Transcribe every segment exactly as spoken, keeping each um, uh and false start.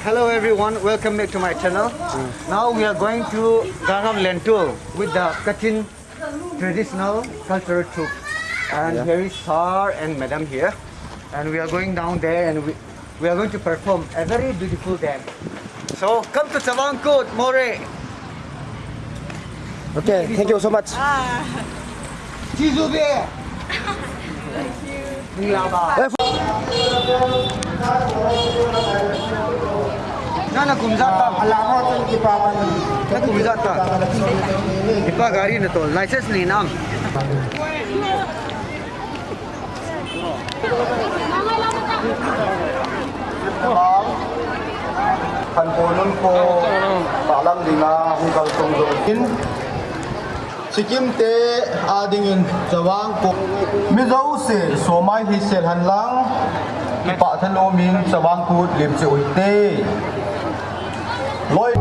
Hello everyone, welcome back to my channel. Now we are going to Gangnam Lentul with the Kachin traditional cultural troupe. And here is sir and madam here. And we are going down there and we, we are going to perform a very beautiful dance. So come to Chavang Kut, Moreh. Okay, thank you so much. Chizubi. Thank you. Nana kum jat ta. Ala mo chun kipa man. Na kum jat ta. Kipa gari na to. License nei nam. Khanpui nun ko, talang dinga hung kalsong jo in, Sikkim te a dingin Chavang Kut. Mi jouse somai hi sel hen lang, kipah thanom in Chavang Kut lim che u hite. Loi.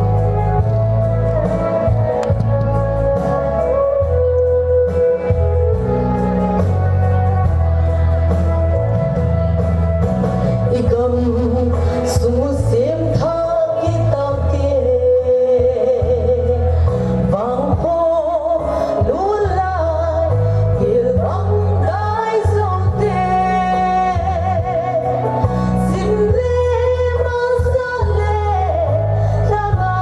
I gam sung u semthah kitah te, vangpho lulai, gil bang dai zo te, sim le masa le, langa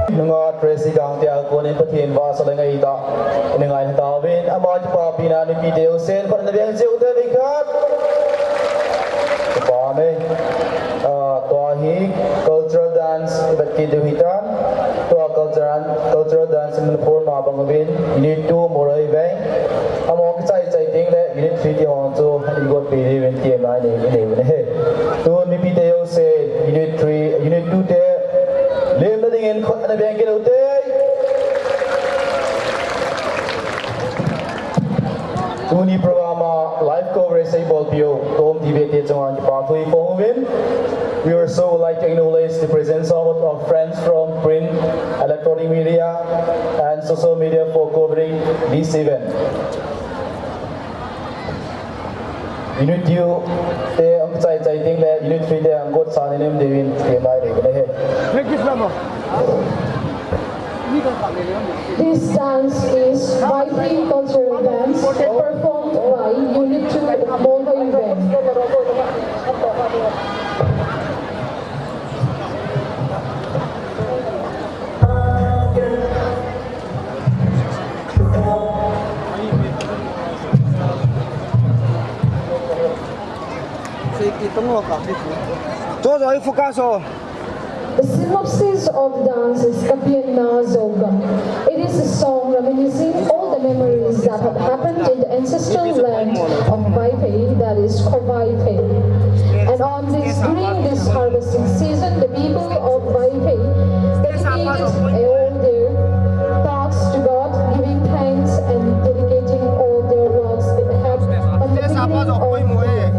Nunga Tracy Gangte a konin Pathen vahchoi le ngaitah ina ngaitha tauvin, ama kipapina nupite jousen phatna beng cheu te, veikhat. Kipah e. Ah, tua hi cultural dance i vet kit diu hitan. Tua cultural, cultural dance in mun phon ma bang uvin, Unit two Moroi Veng. Amaho kichai chai teng le Unit three te hon chu i got pe diuvin ti a ngai nei, nei uvin ahi. Tun mipite jousen Unit three, Unit two te lemna dingin khut ana beng kit u te. Tuni program a live coverage eibolpiu Tom T V te chunga kipa thu iphong uvin. We also would like to acknowledge the presence of our friends from print, electronic media, and social media for covering this event. Unit two te ahung chai chai teng le Unit three te ahung got sa ni nem diuvin ti a ngai nei uvin ahi. This dance is Vaiphei cultural dance performed by Unit two Molhoi Veng. Tua jo i focus o. The synopsis of the dance is Kapienna Zouga. It is a song reminiscing all the memories that have happened in the ancestral land of Vaiphei, that is Khovaiphei. And on this, during this harvesting season, the people of Vaiphei dedicated all their thoughts to God, giving thanks and dedicating all their works that have from the beginning of the year.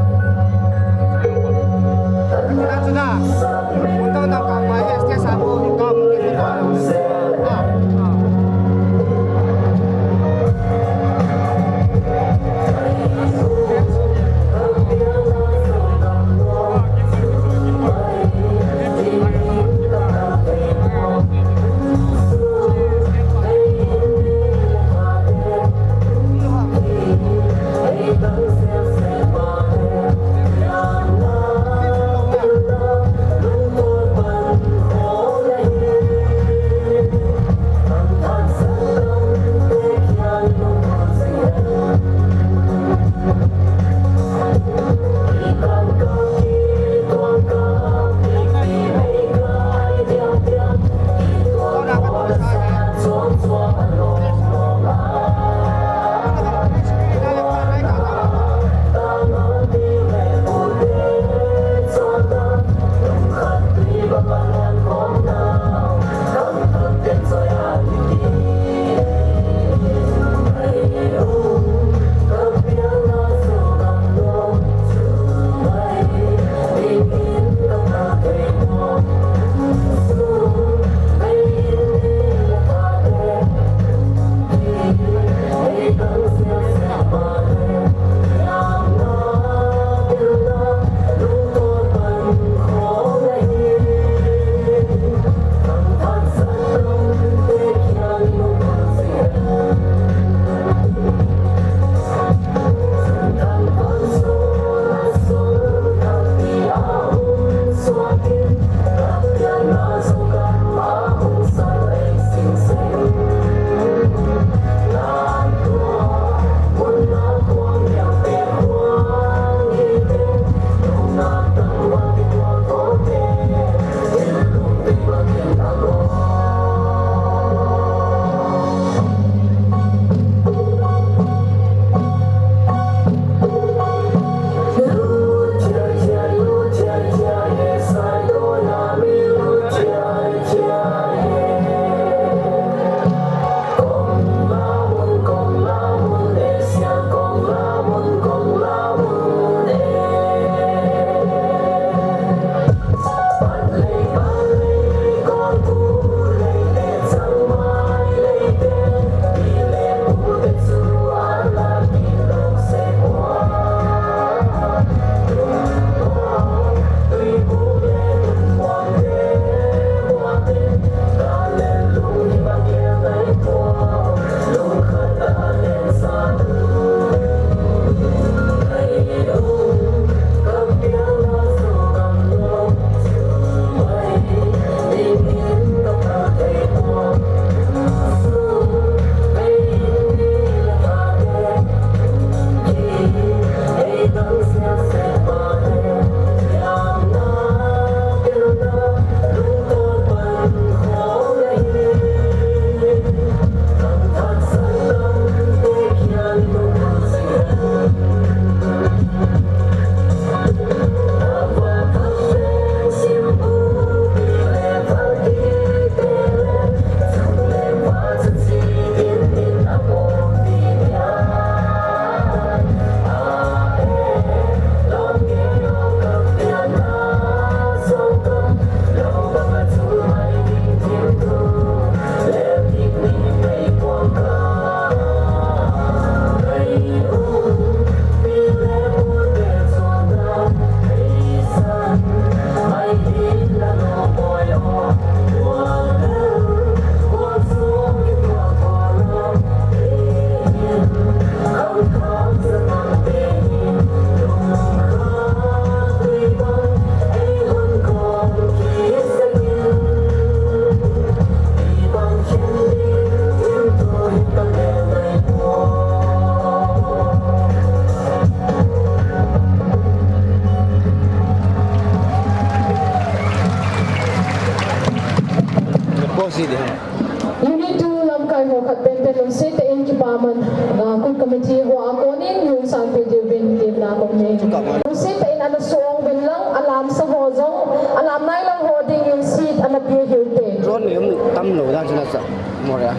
Unit two lamkai ho khat penpen lungset tah in kipaman, ah, Kut Committee ho a konin hung sanpeh diuvin temna kahin nei. Lungset tah in ana song uvin lang, alamsa ho jong, alam nai lang ho dingin seat ana pe hih uvin. Drone ni um tam lou dan china sa. Moria.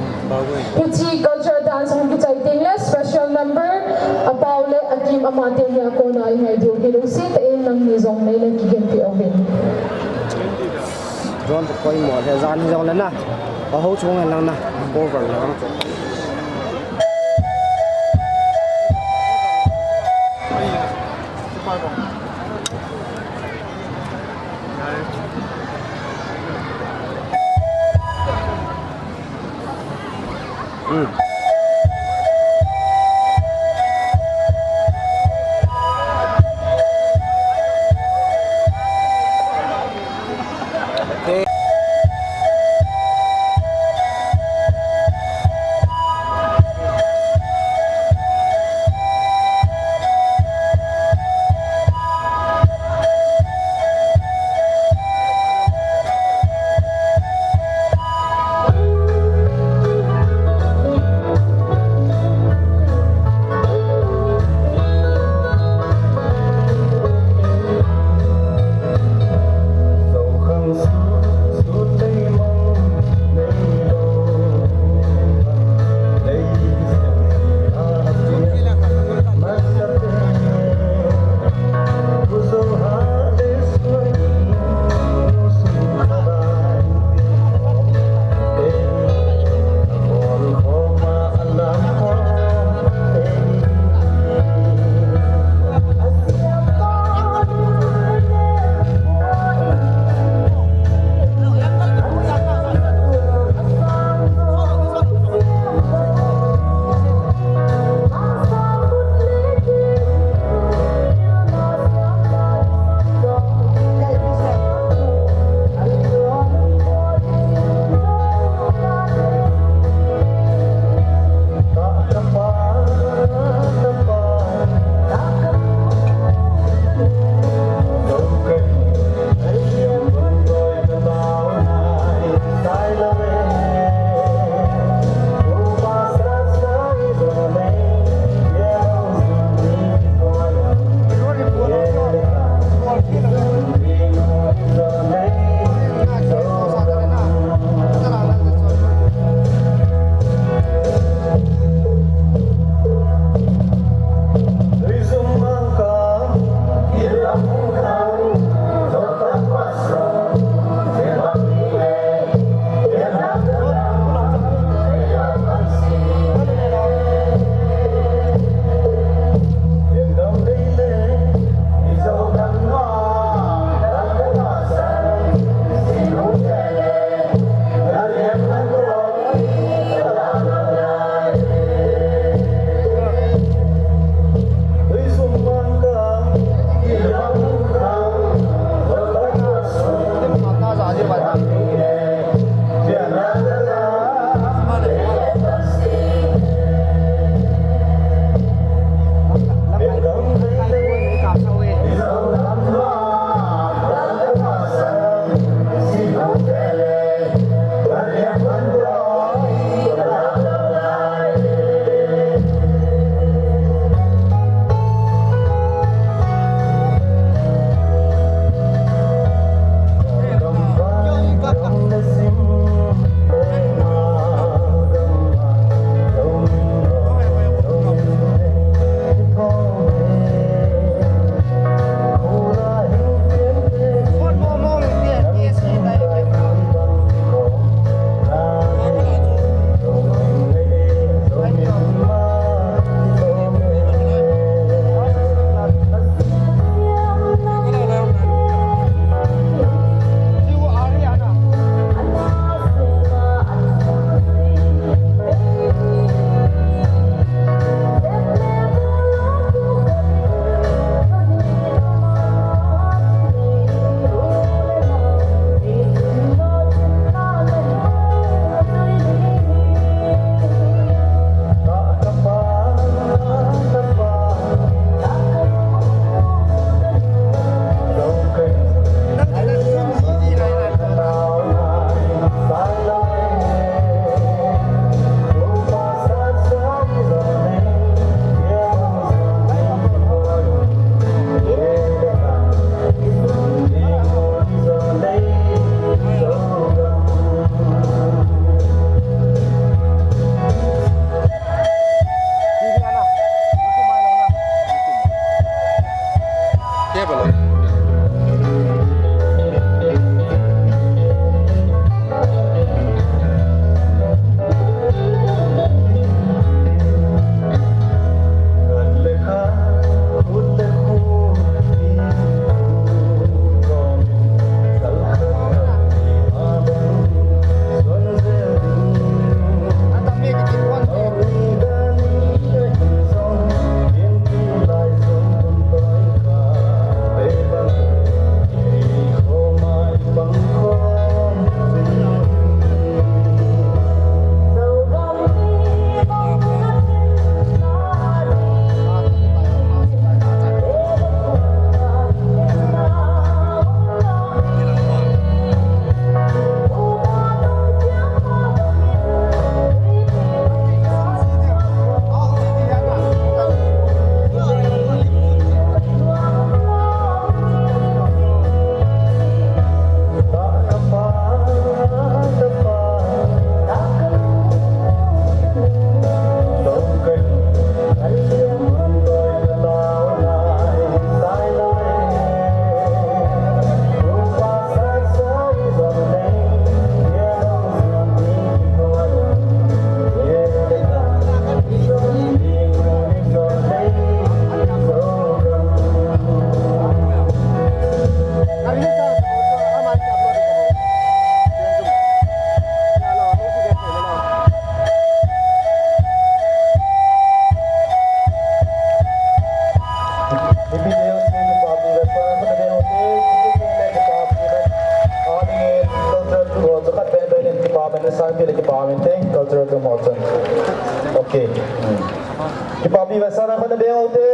Hiche cultural dance hung kichai teng le special number, apao le akim ama teni a kona i ngai diu ahi. Lungset tah in nangni jong nei le kigenpeh uvin. Drone pa koi mo le jan hi jong le na. Aho chung lang na. Cover lang. Kipa min te, cultural tu mo chun. Okay. Hmm. Kipapi vetsahna khut na beng u te.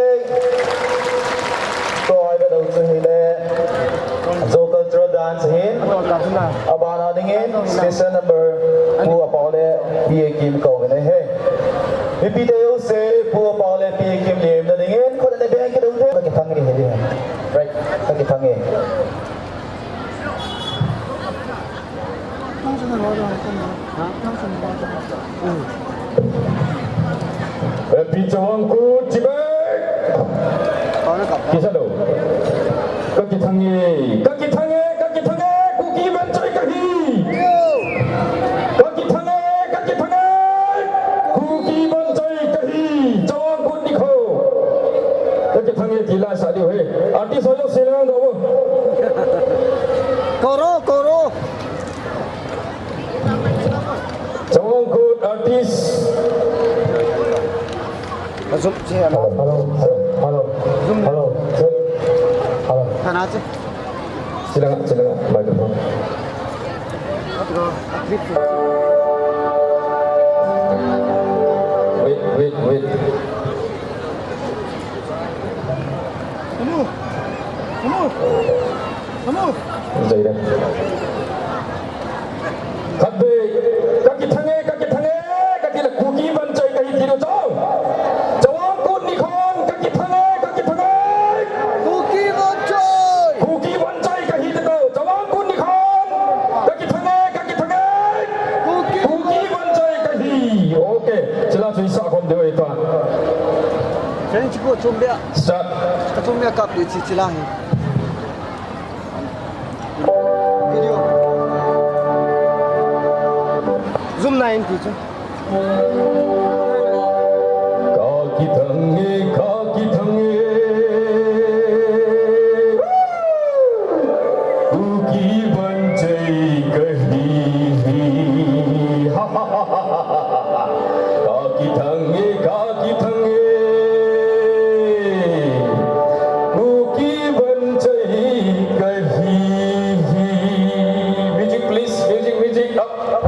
Tua hi ve dau chu hile Zo cultural dance hin. Abana dingin special number Pu Apao le Pi Akim kou ve ne he. Mipi te jouse Pu Apao le Pi Akim lemna dingin khut na beng kit u te. Ka kithang nge hi ding. Right. Ka kithang nge. Happy Chavang Kut chibai. Kisa lo. Ka kithang e, ka kithang e, ka kithang e, Kuki Vanchoi kahi. Ka kithang e, ka kithang e, Kuki Vanchoi kahi. Chavang Kut nikho. Ka kithang e ti la sa diu he. Artist ho jo silang do. Koro, koro. Chavang Kut artist. Zoom che. Hello, hello, hello, hello. Zoom. Hello, check. Hello. Kana che. Silang, silang, microphone. Wait, wait, wait. Kamu. Kamu. Kamu. Jai Ram. Khatvei, ka kithang e, ka kithang e, ka kile Kuki Vanchoi kahi ti diu chang. Chavang Kut nikhon, ka kithang e, ka kithang e. Kuki Vanchoi. Kuki Vanchoi kahi ti diu. Chavang Kut nikhon, ka kithang e, ka kithang e. Kuki Vanchoi kahi. Okay, chila chu i sa khom diu ahi ta. Cheng chi ko chom bia. Start. Ka chom bia kap di chi chila hi. Video. Zoom na in ti chu. Ka kithang e, ka kithang e. Kuki Vanchoi kahi. Ha, ha, ha, ha, ha. Ka kithang e, ka kithang e. Kuki Vanchoi kahi. Music, please. Music, music. Up, up.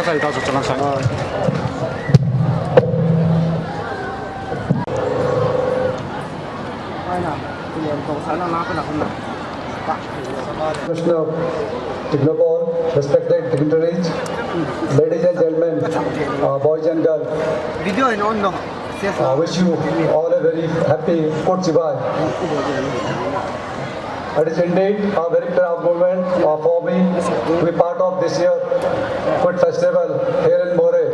Ita so chalang sang. Commissioner Tengnoupal, respected dignitaries, ladies and gentlemen, uh, boys and girls, Video in on, no? I wish you all a very happy Kut Sibai. It is indeed a very proud moment, uh, for me to be part of this year Kut Festival here in Moreh.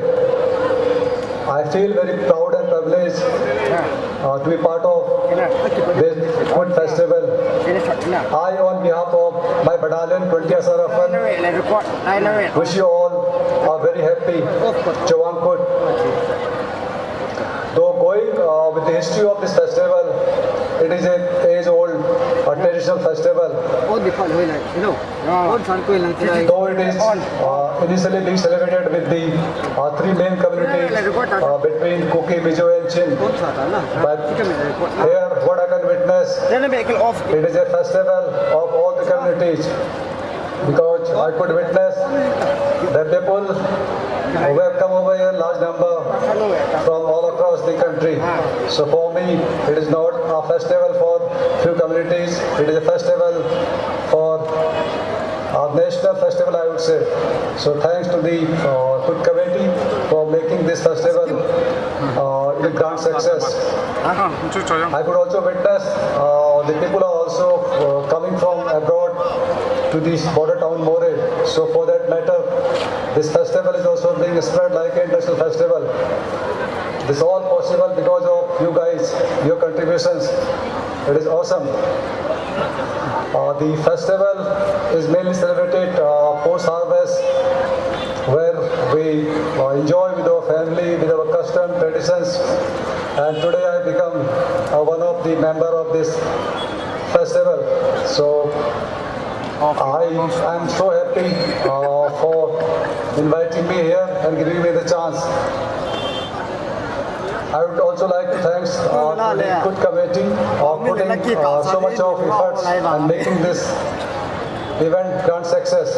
I feel very proud and privileged, uh, to be part of this Kut Festival. I, on behalf of my battalion twenty S R F one, wish you all a very happy Chawang Kut. Though going, uh, with the history of this festival, it is an age-old, uh, traditional festival. Though it is, uh, initially being celebrated with the, uh, three main communities, uh, between Kuki, Mizo and Chin. But here, what I can witness, it is a festival of all the communities. Because I could witness the people who have come over here, large number from all across the country. So for me, it is not a festival for few communities. It is a festival for a national festival, I would say. So thanks to the, uh, Kut committee for making this festival, uh, a grand success. I could also witness, uh, the people are also, uh, coming from abroad to this border town Moreh. So for that matter, this festival is also being spread like an international festival. This all possible because of you guys, your contributions. It is awesome. Uh, the festival is mainly celebrated, uh, post harvest, where we, uh, enjoy with our family, with our custom, traditions. And today I become, uh, one of the member of this festival. So I am so happy, uh, for inviting me here and giving me the chance. I would also like to thanks, uh, to the Kut committee, uh, putting, uh, so much of efforts and making this event grand success.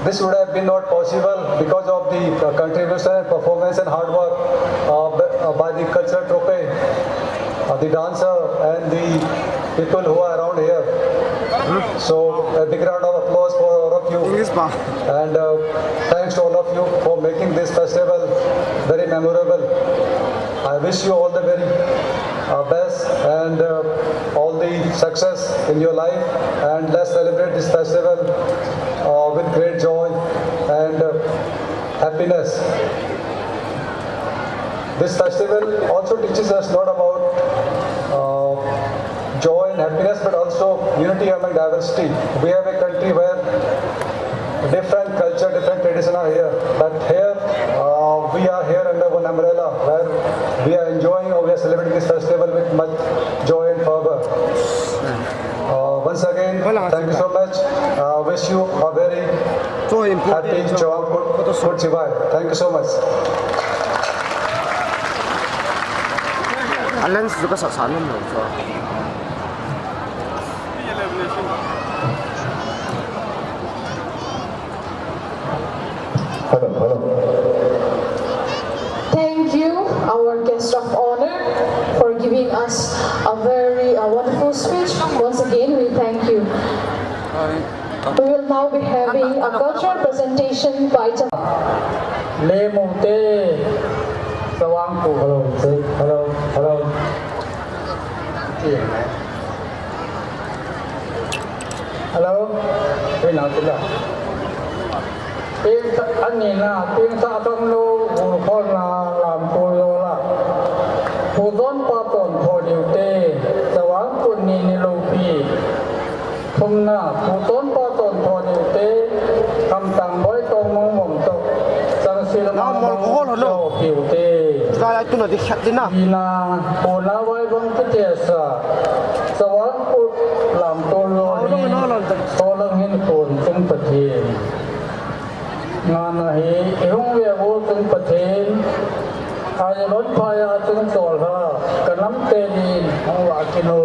This would have been not possible because of the, uh, contribution and performance and hard work, uh, b-, uh, by the cultural troupe, uh, the dancer and the people who are around here. So a big round of applause for all of you. English pa. And, uh, thanks to all of you for making this festival very memorable. I wish you all the very, uh, best and, uh, all the success in your life. And let's celebrate this festival, uh, with great joy and, uh, happiness. This festival also teaches us not about, uh, joy and happiness, but also unity among diversity. We have a country where different culture, different tradition are here, but here, uh, we are here under one umbrella where we are enjoying or we are celebrating this festival with much joy and fervor. Uh, once again, thank you so much. Uh, wish you a very happy Chawang Kut, Kut Sibai. Thank you so much. A lens chu ka sa sa nom lo chu. Hello, hello. Thank you, our guest of honor, for giving us a very, uh, wonderful speech. Once again, we thank you. We will now be having a cultural presentation by Cham- Lemute, Chawang Kut, hello, hello, hello. Hello, ina tila. Tengsa, anina, tengsa thangnu, gulkholna, lamtol jola. Pujon paton tho diu te, Chawang Kut ni ni lopi. Thumna, pujon paton tho diu te, Khamtang Boi Tongmung Mong to, Changsil Mol ko hol holo. Piu te. Kala tuna di khat dina. Ina, puna vai bang te te sa. Chawang Kut lamtol lo ni, solang hin kun chung Pathen. Ngana hi, ihung ve vo chung Pathen. Ai lon phaya chung chol ha, kanam te din, hung va kinu.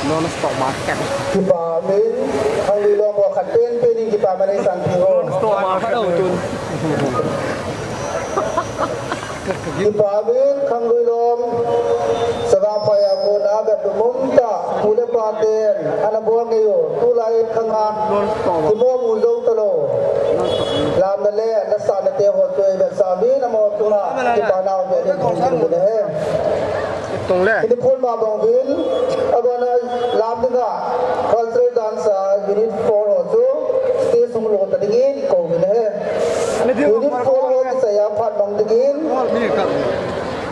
Non, non stop market. Kipa min, hang lui long ko khat pen pen in kipa min eisan peh o. Non stop market. Kipa min, Khanglui lom, Savang phai a kona vet lum um tah, pu le pa ten ana bol ngei u, tulai khang a kimo mu jou talou. Lamna le nasahna te ho chu i vetsah uvin, amaho chunga kipana um in thum ding ahi. Tong le. Hiti phun ma bang uvin, abana lam dinga cultural dance a unit four ho chu stage hung lo ta dingin i kou uvin ahi. Unit four ho kisai a phat mang dingin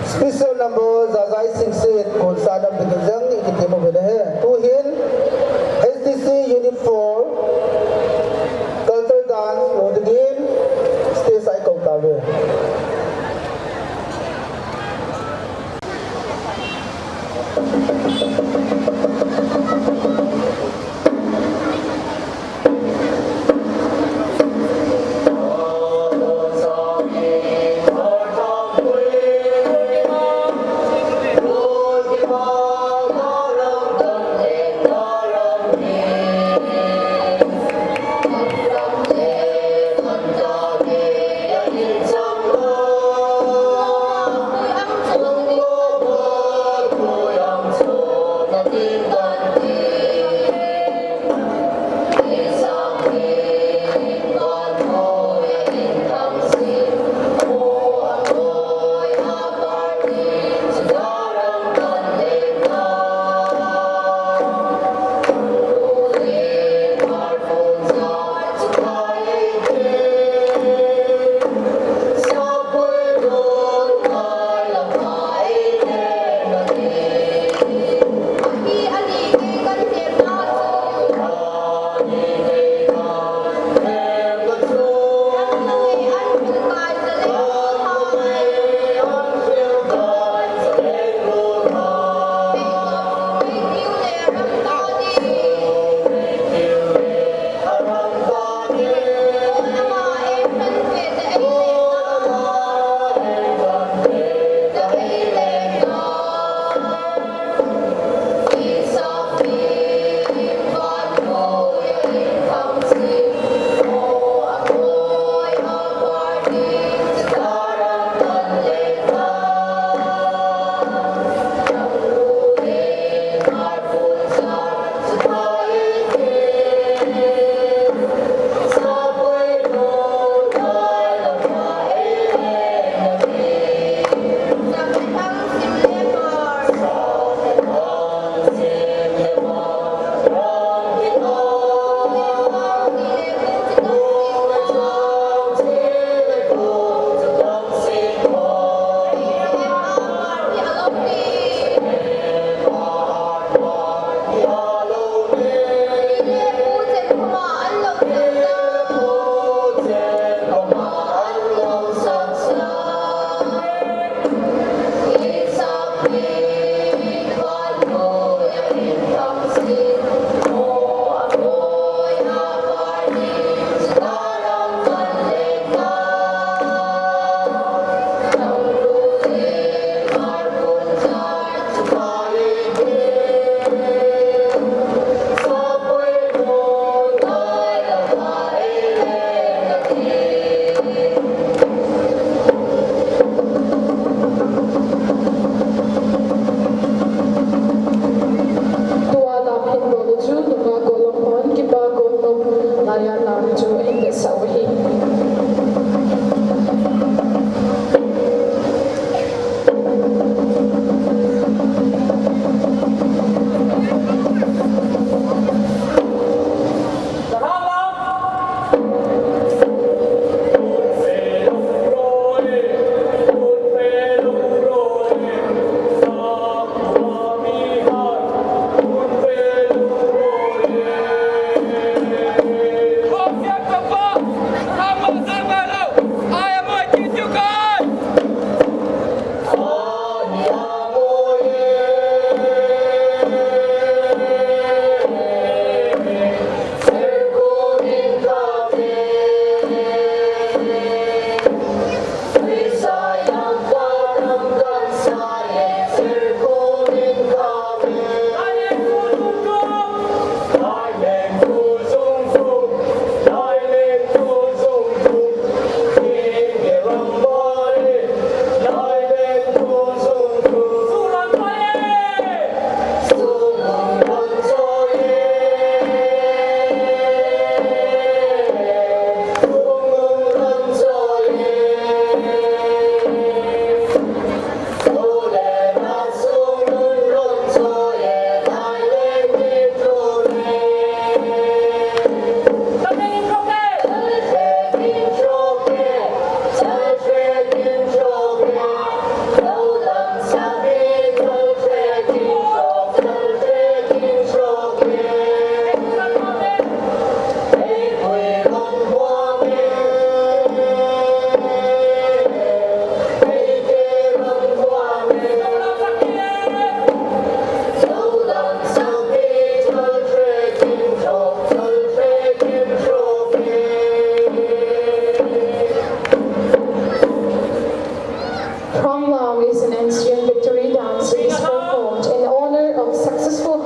special number Jajai Singset, Konsa nam dingin jong i kitem uvin ahi. Tuhin H D C Unit four cultural dance lo dingin stage a i kou tauve.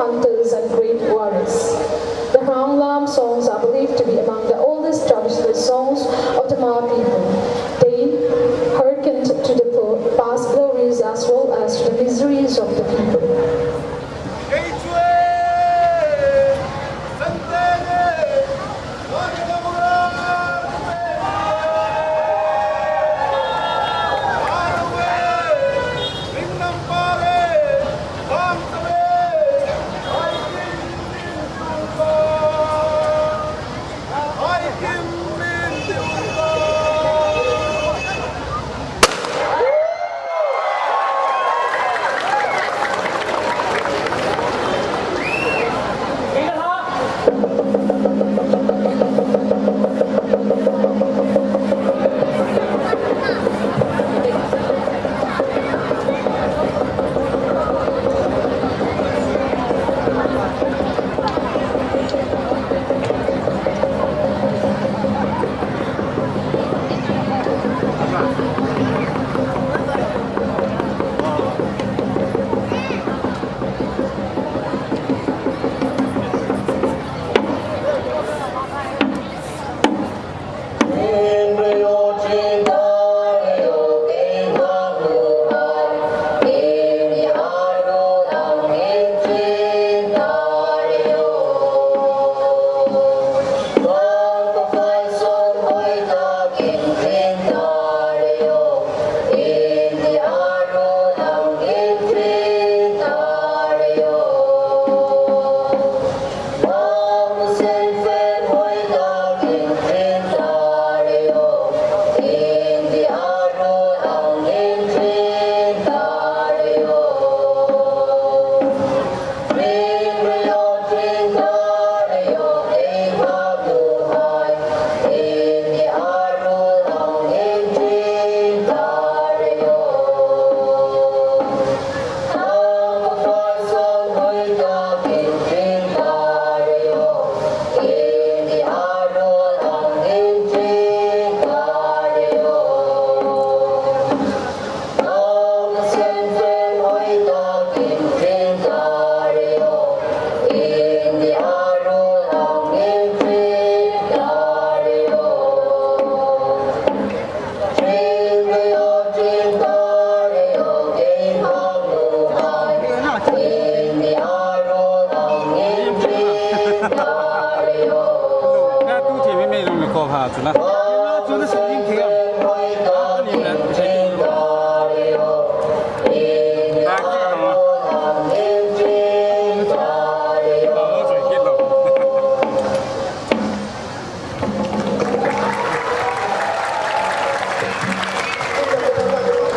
hunters and great warriors. The Hram Lam songs are believed to be among the oldest traditional songs of the Hmar people. They hearkened to the po-, past glories as well as to the miseries of the people.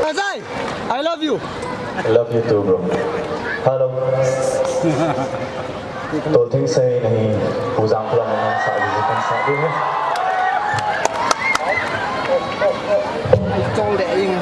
Azai, I love you. I love you too, bro. Hello. Toltheng sei nahi, Pu Jangkholam nang sa ji kan sa di hai. Chol de ing.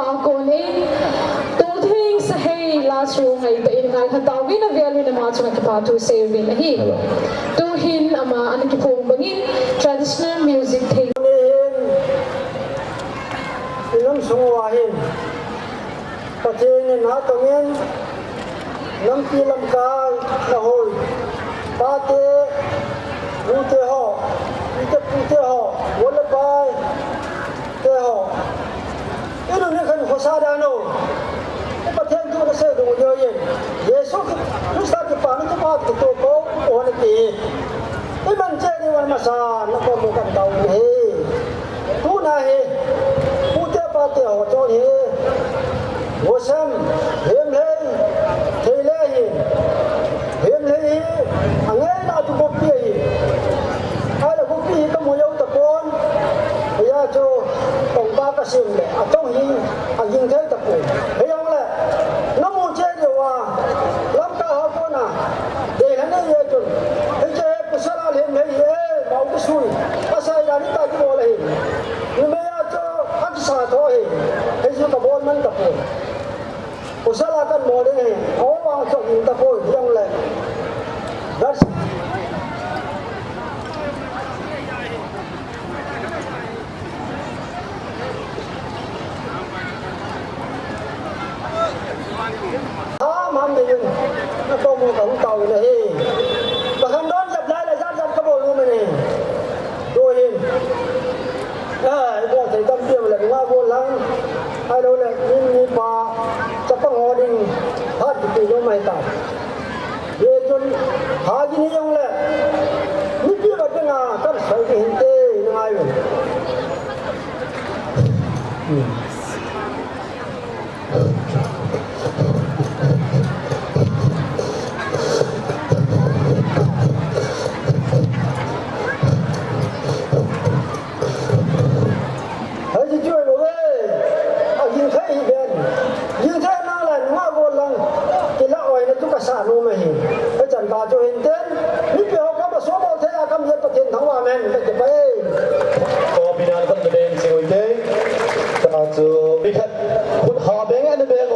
Akon in, Toltheng Sahei la chu ngaitah in ngailha tauvin, avel in ama chunga kipathu seiuvin ahi. Hello. Tuhin ama ana kiphong bangin traditional music thei. Tunin, i lam sung uva hin, Pathen in atongin, lampi lamkai nahoi, pate, pute ho, pute, pute ho, vole pai, te ho. Inun nikhat in khosa dan u. I Pathen thu nasei dungjuiyin. Jesu Christa kipana thupha kitoh pou u ahi ti. I man cheh diu masa na kom u kan tao u ahi. Tuna hi. Pute pate ho chon hi. Gosam, Hemlei, Theile hi. Hemlei hi. Angaina chu Kuki ahi. Ahile Kuki hi kamu jou tapon. Hijeh chun, tongpa kasem le, atong hi, aging thei tapoi. Hijongle, namu cheh diu va, Lamka ho kona, deilhen nei jeh chun, hiche pasal a lhem hei hi, mau kisui, asai dan hita kibol ahi. Numei a chu, akisa tho ahi, hichu kabol man tapoi. Pasal a kan bol ding ahi, o vang chu aging tapoi, hijongle. That's Ham, ham ding in, na kom u kahung tao in ahi. Pakhan don jep lai le jat jat kabol u ahi. Tuhin. Ah, ibol thei tampi um le, nga bol lang. Ahilou le, min mi pa, chapang ho ding, phat kiti nom ahi tai. Hijeh chun, hagi ni jong le, mipi vat dinga, kan soi ding hinte, na ngai un. Hei, ti chu lou ve. Aging thei hi ben. Ging thei nang le, nga go lang. Kila oi na tu kasa nu ma hi. Hei chan ta chu hin ten. Mipi ho koma so bol thei a kam yet Pathen thangvah hen. Ka ti pai. Ko pinan kan den si oi te. Ta chu. Bikhat. Khut ha beng an beng.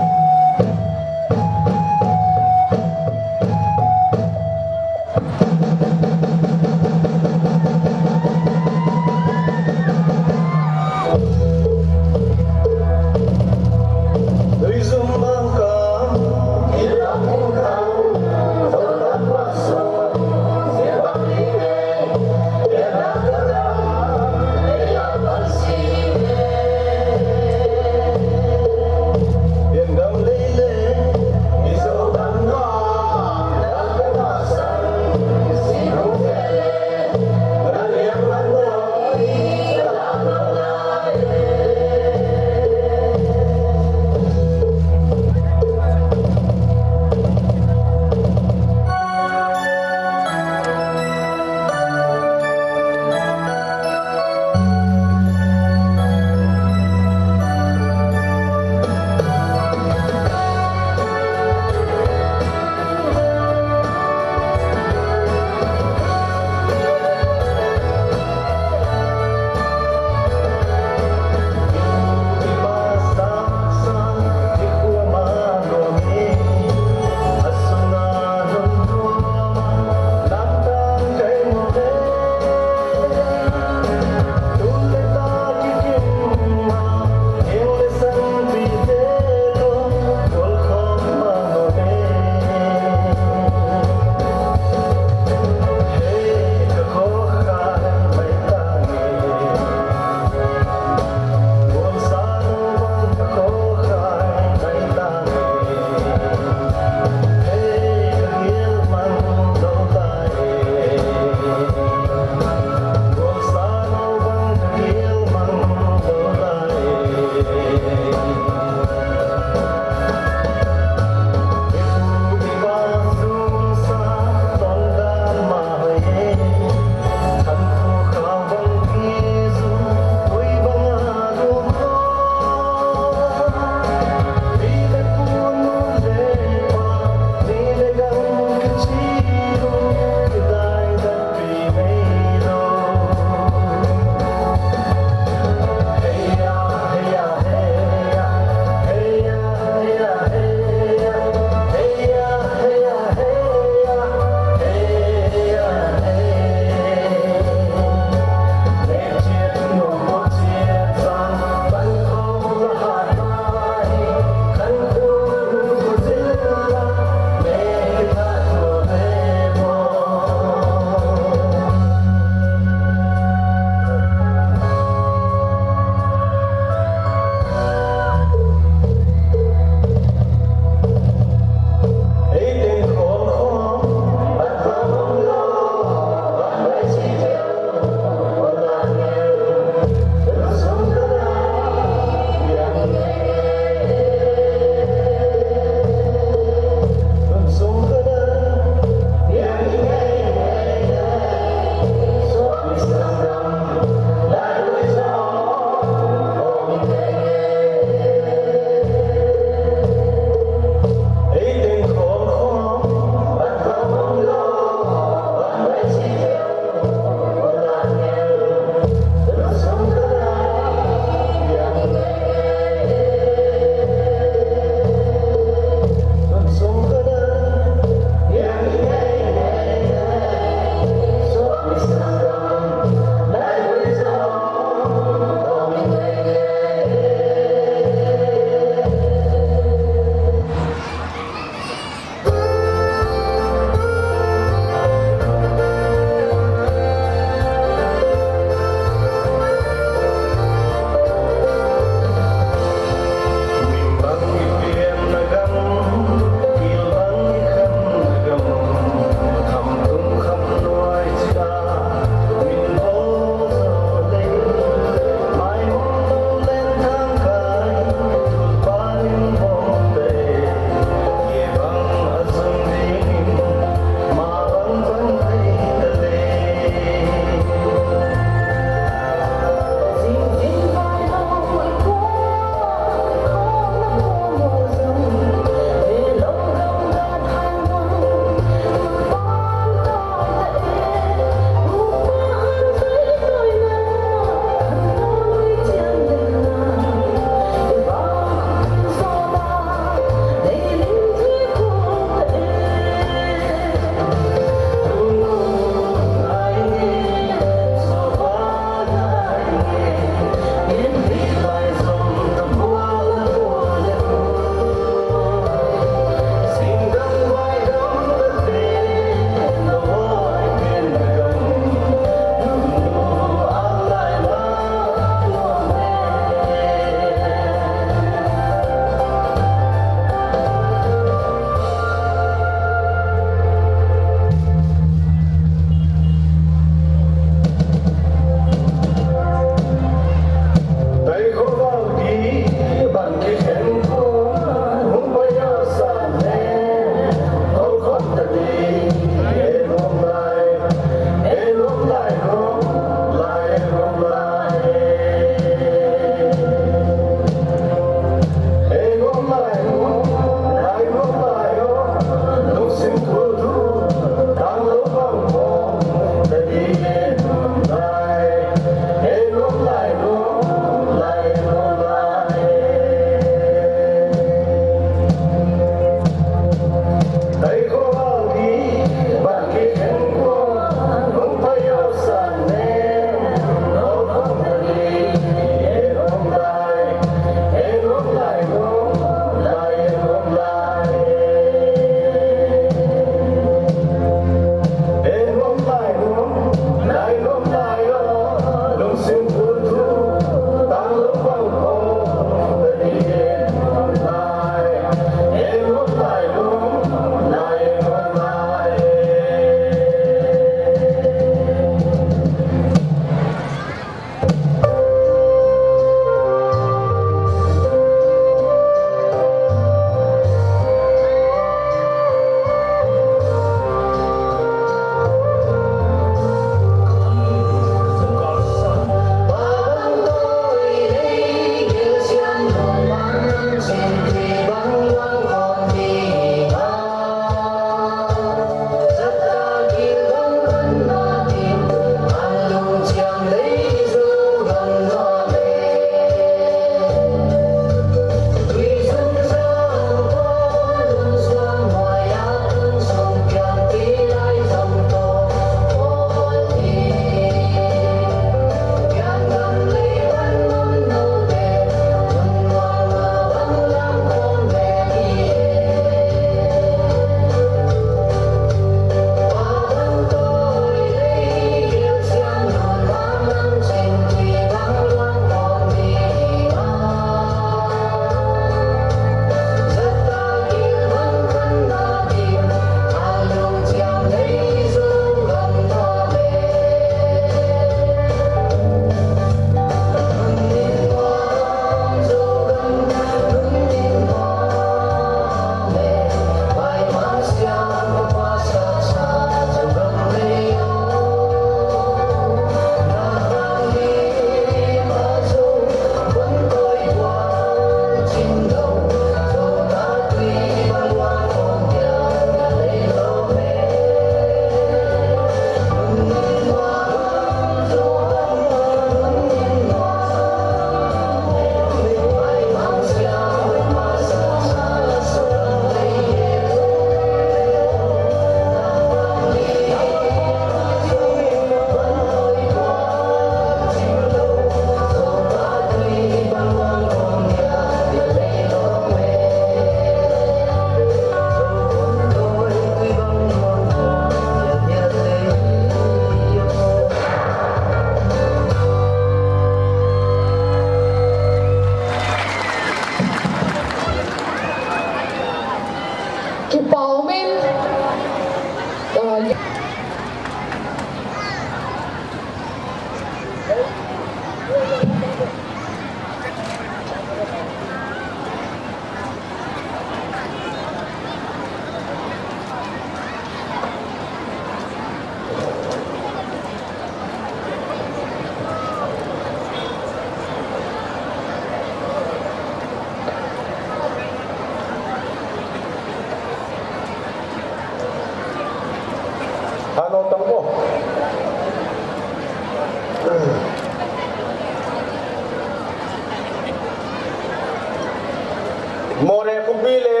Pi le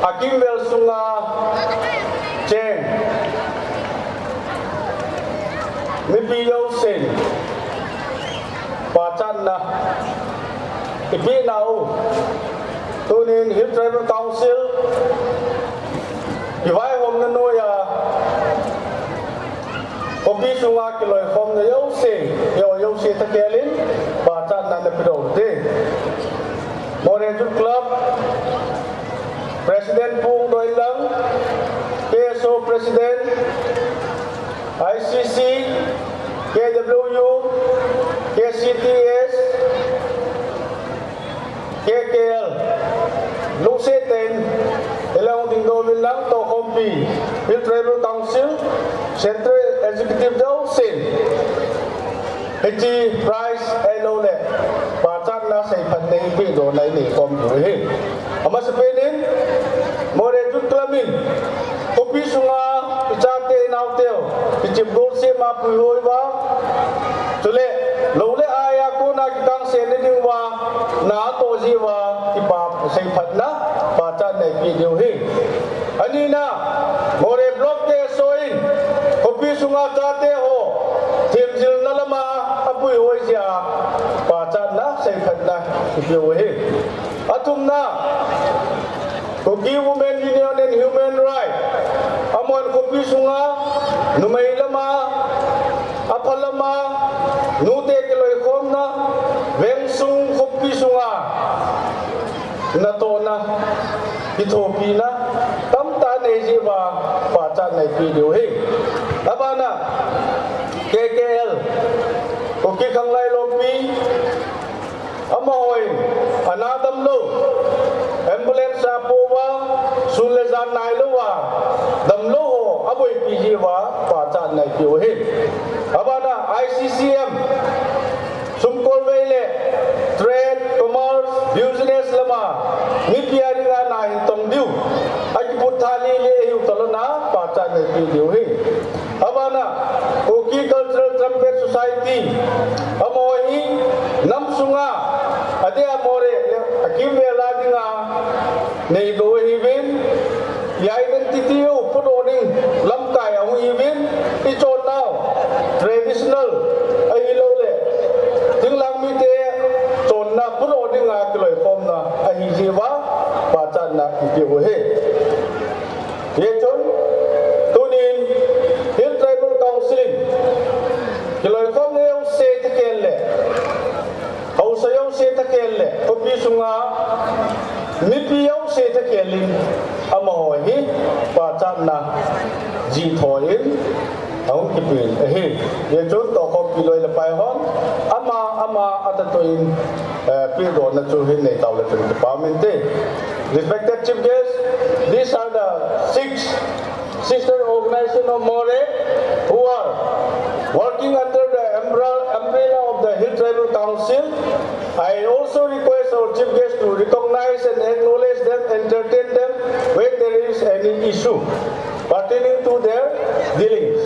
akimvel sunga cheng mipi jousen pachatna ipi nau, tunin Hill Tribal Council kivaihomna noiya khopi sunga kiloikhomna jouse, jouse thakelin pachatna napedoh ute. Moreh Youth Club President Pu Hungdoilang, K S O President, I C C, K W U, K C T S, K K L, lungsettah in, ilang dingdoh uvin lang tohkhompi, Hill Tribal Council, Central Executive jousen, hiche prize ahilouleh pachatna seiphatna hi pedohna inei khom diu ahi. Amasapen in, Moreh Youth Club in, khopi sunga ichate inaoteu kichep golsema puihoi uva, chule lou le ai a kona kikangsen na diuva, natoh jeh uva kipa seiphatna pachatna ipeh diu ahi. Anina, Moreh Block K S O in khopi sunga chate ho themjilna lama apuihoi jeh a pachatna seiphatna ipeh u ahi. Athumna, Kuki Women Union and Human Rights, amahon khopi sunga numei lama, apha lama, nute kiloikhomna, vengsung khopi sunga natohna, kithopina tamtah anei jeh uva pachatna ipeh diu ahi. Abana, K K L, Kuki Khanglai Lompi, amahon ana damlou, ambulance a apoh uva, sun le jan nailouva damlou ho aboipi jeh uva pachatna ipeh u ahi. Abana I C C M, sumkolvei le trade, commerce, business lama mipi a dinga nahin tong diu, akiput tha lele ahiu tolhona pachatna ipeh diu ahi. Abana, Kuki Cultural Trumpet Society, amaho hi nam sunga adeh a Moreh le akimvel a dinga neilou ahiuvin, i identity u podoh ding lamkai ahung hiuvin, ichonnau traditional ahilouleh thinglhang mite chonna podoh dinga kiloikhomna ahi jeh uva pachatna ipeh u ahi. Hijeh chun, tunin Hill Tribal Council in kiloikhomna jouse thakel le, haosa jouse thakel le, khopi sunga mipi jouse thakel in amaho hi pachatna jih thou in ahung kipen ahi. Hijeh chun tohkhompi loi le pai hon ama ama atahsan in, eh, pedohna chu hin nei tauleh chun kipa um inte. Respected Chief Guest, these are the six sister organization of Moreh who are working under the umbrella, umbrella of the Hill Tribal Council. I also request our Chief Guest to recognize and acknowledge them, entertain them when there is any issue pertaining to their dealings.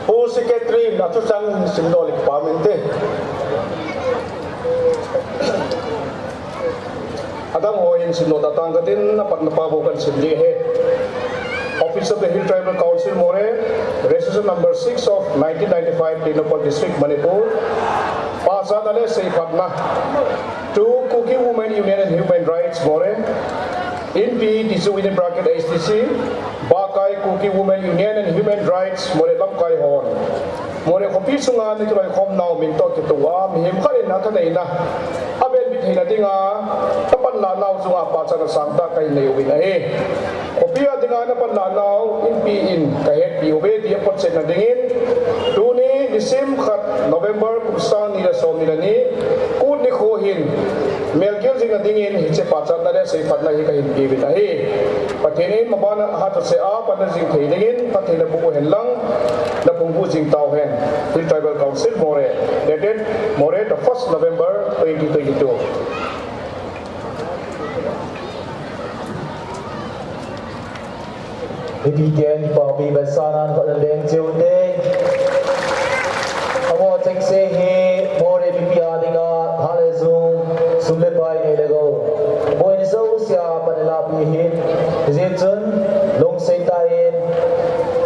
Pu Secretary, na thuchang simdoh leh kipa um inte. Adang ho hin simdoh tah tang katin, apat na pa bou kahin sim ding ahi. Office of the Hill Tribal Council, Moreh, Resolution number six of nineteen ninety-five, Tengnoupal District, Manipur. Pachatna le seiphatna. To Kuki Women Union and Human Rights, Moreh. Inpi, Tizu within bracket H T C. Bakai, Kuki Women Union and Human Rights, Moreh lamkai hon. Moreh khopi sunga nakiloikhom nau min toh kitoh a, mihem khat in athaneina avetbit theina dinga, napanlah nau chunga pachatna sangtah kahin nei uvin ahi. Khopi a dinga napanlah nau Inpi in kahetpi uve ti aphotchetna dingin, tuni nisim khat November kum sang ni le som ni le ni, Kut nikho hin, melgil jingna dingin hiche pachatna le seiphatna hi kahin pe uvin ahi. Pathen in mabanna hatchot seh a panna jing thei dingin phattheina boh uhen lang, napung boh jing tauhen. Hill Tribal Council, Moreh. Dated Moreh, the first November twenty twenty-two. Hiti ten, kipapi vetsahnan khat leng cheu te. Amaho chengse hi Moreh mipi a dinga Hi, hijeh chun, lungset tah in,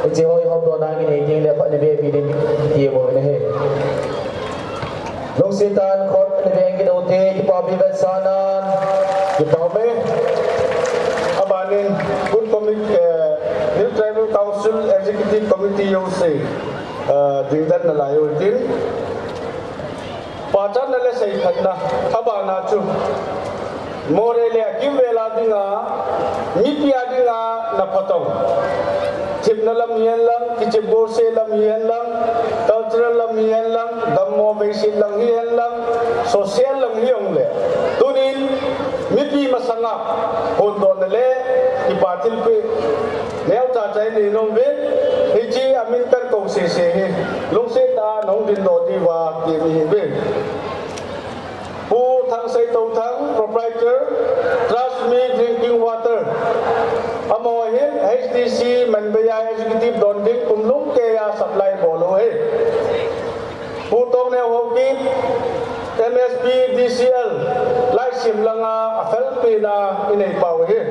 hiche hoi hom dohna ngen nei ding le, phat ni be pi ding ti mo ne he. Lungset tah in khut ni be ngen u te, kipa pi be sanan. Kipa me. Abanin, Good Commit, eh, Hill Tribal Council Executive Committee jong se, eh, dingdan nalai u tin. Pachatna le seiphatna, abana chu. Moreh le akimvel a dinga, mipi a dinga na phatong. Themna lam hihen lang, kichep bose lam hihen lang, cultural lam hihen lang, dammo veiset lam hihen lang, social lam hijongle. Tunin, mipi masanga, phondohna le, kipa thilpeh. Neocha cha in nei nom uvin, hiche amin kakou sese hi, lungset tah a nahung dingdoh diuva, ti ahi uvin. Pu Thangsei Touthang, Proprietor, Trust Me Drinking Water. Amaho hin H D C Manbei a executive don ding kum lungkeiya supply bol u ahi. Pu Tongneo Haokip, M S P D C L, Laisem langa afelpina inei pau ahi.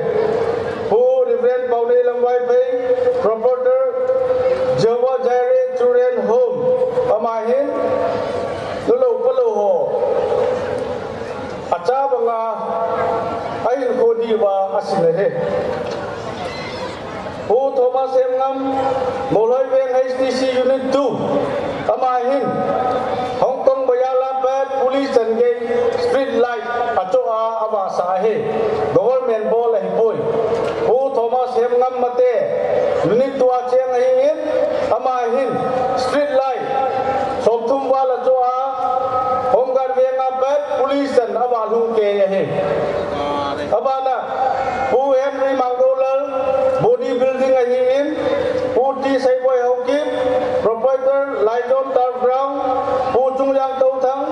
Pu Reverend Paoneilal Vaiphei, Proprietor, Jehovah Jireh Children Home, ama hin, nulou palou ho, acha banga, ahinkho diuva asin ahi. Pu Thomas Hemngam, Molhoi Veng H D C Unit two, ama hin, Hong Kong Bazar a pat police chan gei street light achoh a avahsah ahi, government bol ahipoi. Pu Thomas Hemngam Mate, Unit two a cheng ahin, ama hin, street light, somthum val achoh a, Home Guard Veng a pat police chan avah lhung kei ahi. Abana, Pu Henry Mangoulal, Body Building ahin, Pu T Seiboi Haokip, Proprietor, Laijon Turf Ground, Pu Chungjang Touthang,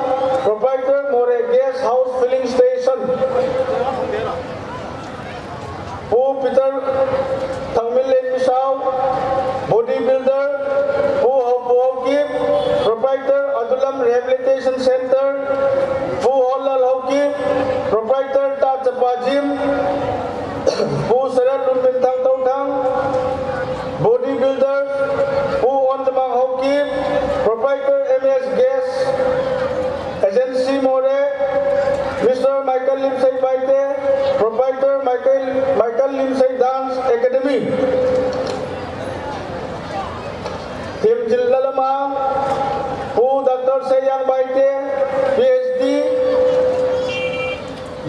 Proprietor, Moreh Guest House Filling Station. Pu Peter Thangminlen Misao, Body Builder, Pu Haopu Haokip, Proprietor, Adulam Rehabilitation Center, Pu Honlal Haokip, Proprietor, Tachapa Gym, Pu Seret Lunminthang Touthang, Body Builder, Pu Onjamang Haokip, Proprietor, M S Guest Agency Moreh, Mister Michael Limsei Baite, Proprietor, Michael, Michael Limsei Dance Academy. Themjilna lama, Pu Doctor Seiyang Baite, P H D,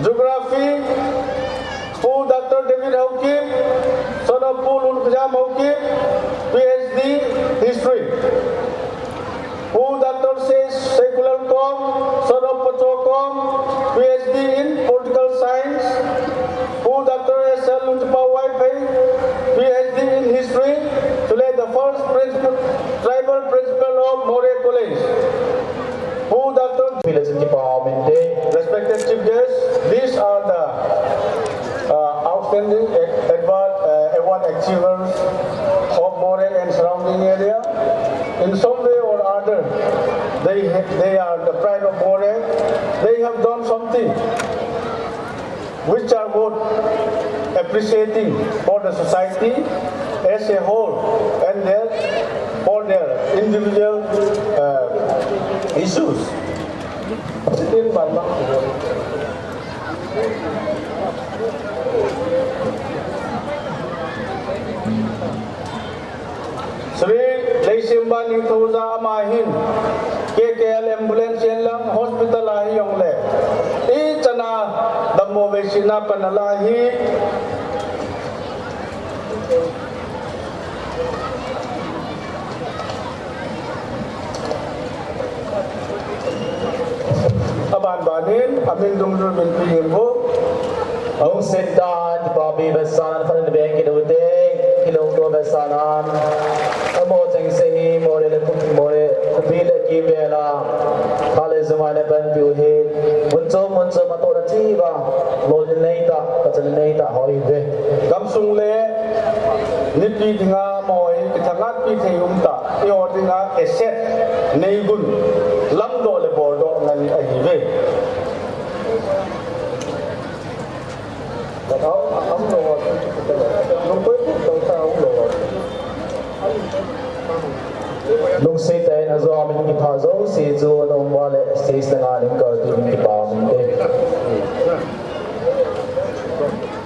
Geography, Pu Doctor David Haokip, son of Pu Lunkhoijam Haokip, P H D, History. Pu Doctor Se-, Seikulal Kom, son of Pacho Kom, P H D in Political Science. Pu Doctor S L Lunchapao Vaiphei, P H D in History. Chule the first principal, tribal principal of Moreh College. Pu Doctor Village Chief House Minister. Respected Chief Guest, these are the, uh, outstanding a-, award, uh, award achievers of Moreh and surrounding area. In some way or other, they ha-, they are the pride of Moreh. They have done something which are worth appreciating for the society as a whole and their, for their individual, uh, issues. Sitting by Mark. Shri Leisemba Ningthouja ama hin K K L ambulance hihen lang hospital a hijongle ichan a dammo veisetna pan ala hi. Aban banin, amin dungjui min pi him ho. Ahung senta, kipapi vesan, khan beng kidute, kilungto vesan an. Amo chengse hi, Moreh le khup, Moreh, khopi le kimvel a. Kha le jung a le panpiu hi. Mun chom, mun chom a tohna chiuva. Lolhin neitah, pachatna neitah, hoi ve. Gamsung le, mipi dinga, mo hi, kithangatpi thei umtah. Eiho dinga asset neigun lamdoh le boldoh ngai ahiuve. Lungset tah in ajo a min kipha jouse chu ana um uva le stage langa min kaltu min kipah mong e.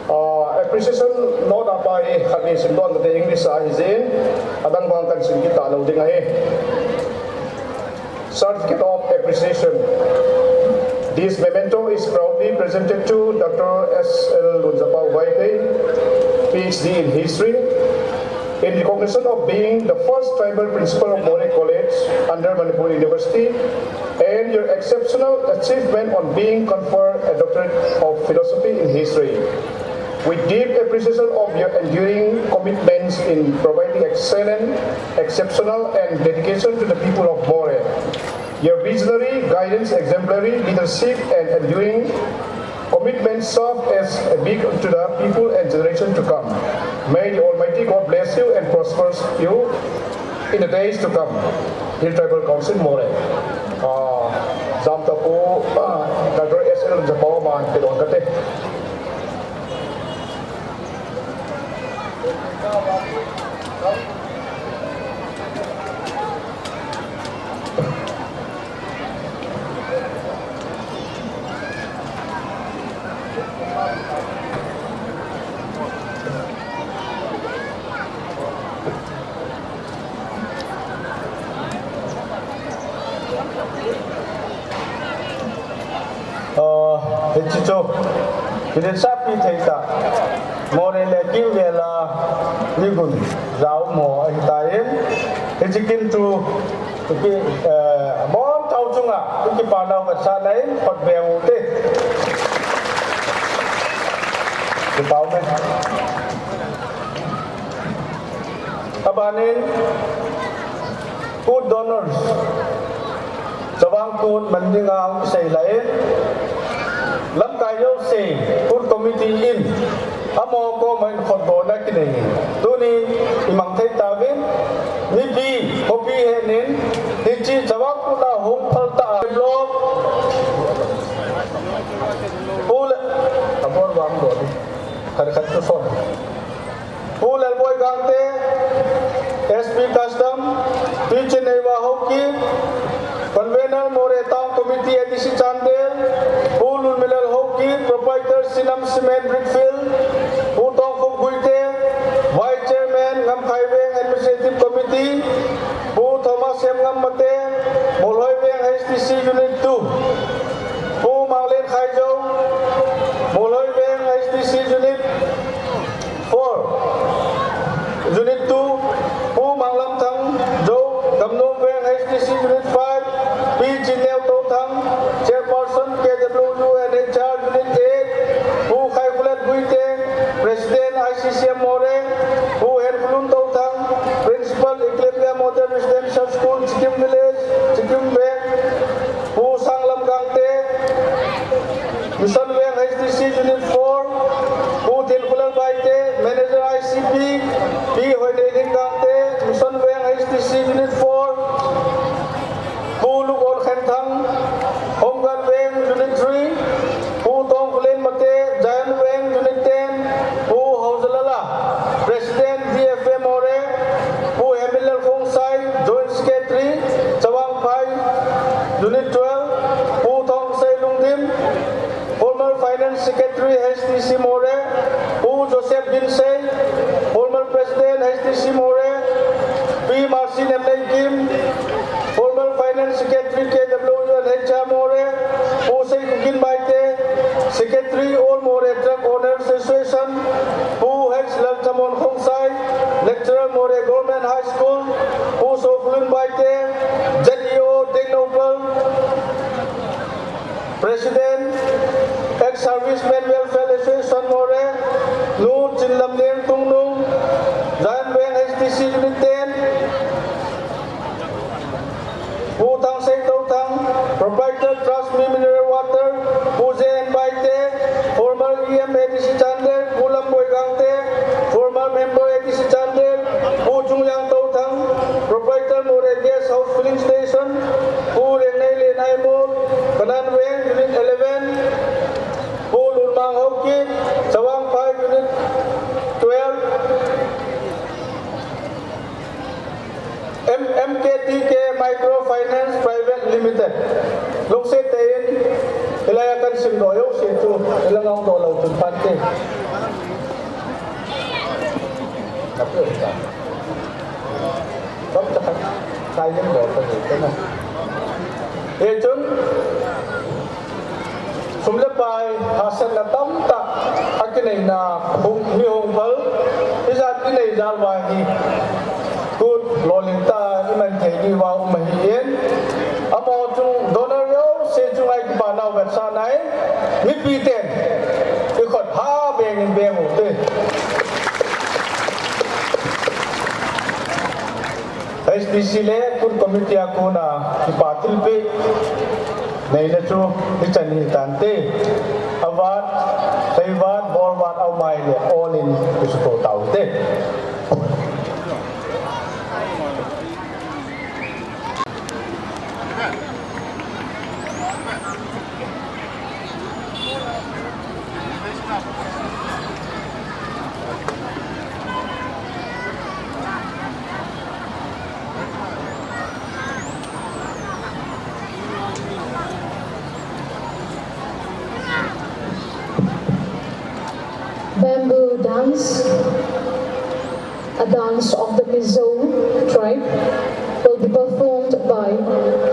Ah, appreciation note a pa hi khat vei sim don kate, English a ahi jeh in, adang vang kahin sim kit talou ding ahi. Certificate of Appreciation. This memento is proudly presented to Doctor S L Lunjapao Vaiphei, P H D in History, in recognition of being the first tribal principal of Moreh College under Manipur University and your exceptional achievement on being conferred a Doctorate of Philosophy in History. With deep appreciation of your enduring commitments in providing excellent, exceptional, and dedication to the people of Moreh. Your visionary, guidance, exemplary leadership, and enduring commitment serve as a beacon to the people and generation to come. May the Almighty God bless you and prosper you in the days to come. Hill Tribal Council, Moreh. Ah, Jamtapu, ah, Doctor S L Lunjapao aman pe don kate. Ah, hiche chu, kiletsahpi thei tah, Moreh le kimvel a migun jaum ho ahitan, hiche kin chu, ki, eh, abonchau chunga, i kipa nau kasah na in, khut beng u te. Kipa ume. Abanin, Kut donors, Chavang Kut man dinga hung sei lai in, lamkai jouse, Kut committee in, amaho koma hin khutbona kinei in, tuni i mang thei tauvin, mipi, khopi hen in, hiche Chavang Kut a hung phal tah a, block, Pu Le, abon vang do di, khat khat chu son. Pu Lalboi Gangte, S P Custom, Pi Chineiwa Haokip, Convener Moreh Town Committee A D C Chandel, Pu Lunmilal Haokip, Proprietor Sinam Cement Brickfield, Pu Tongkhup Guite, Vice Chairman Ngamkhai Veng Administrative Committee, Pu Thomas Hemngam Mate, Molhoi Veng H D C Unit two, Pu Manglen Khaijou, Molhoi Veng H D C Unit four, Unit two, Pu Manglamthang Jou, Gamnom Veng H D C Unit five, Pi Chineo Touthang, Chairperson K W U and H R Unit eight, Pu Khaikhulet Guite, President I C C M Moreh, Pu Henkholun Touthang, Principal Eklavya Model Residential School, Chikim Village, Chikim Veng, Pu Sanglam Gangte, Mission Veng H D C Unit four, Pu Thinkhulal Baite, Manager I C P, Pi Hoineiling Gangte, Mission Veng H D C Unit four, Pu Lukol Khenthang, Home Guard Veng Unit three, Pu Tongkhulen Mate, Zion Veng Unit ten, Pu Haojalala, President D F A Moreh, Pu Hemilal Khongsai, Joint Secretary, Chavang Phai, Unit twelve, Pu Thongsei Lungdim, former Finance Secretary H D C Moreh, Pu Joseph Binsei, former President H D C Moreh, Pi Marcin M Leikim, former Finance Secretary K W U and H R Moreh, Pu Seikhukin Baite, Secretary All Moreh Truck Owners Association, Pu H Lalchamon Khongsai, Lecturer Moreh Government High School, Pu Sokhlun Baite, Z E O Tengnoupal, President, Ex-Servicemen Welfare Association Moreh, Nu Chinlamliang Tungnung, Zion Veng H D C Unit ten, Pu Thangsei Touthang, Proprietor Trust Me Mineral Water, Pu J N Baite, former E M A D C Chandel, Pu Lamboi Gangte, former member A D C Chandel, Pu Chungliang Touthang, Proprietor Moreh Guest House Filling Station, Pu Rengnei Lenaimol, Kanan Veng Unit eleven, Pu Lunmang Haokip, Chavang Phai Unit Microfinance Private Limited. Lungset tah in, hilai a kahin simdoh jouse chu, hilang a hung doh lou chun phante. Hichun, sum le pai, hahsatna tamtah, akineina, hung, mi hung phal, ijat inei jal uva hi, tun lolhing tah a iman thei diuva um ahin, amaho chung donor jouse chunga i kipana u vetsahna in, mipi ten, i khut ha beng in beng u hite. H P C le Kun Committee a kona kipa thilpeh neina chu hichan hi tante. Avat, seivat, bolvat, aumai le all in kisuto tau te. Bamboo dance, a dance of the Mizo tribe, will be performed by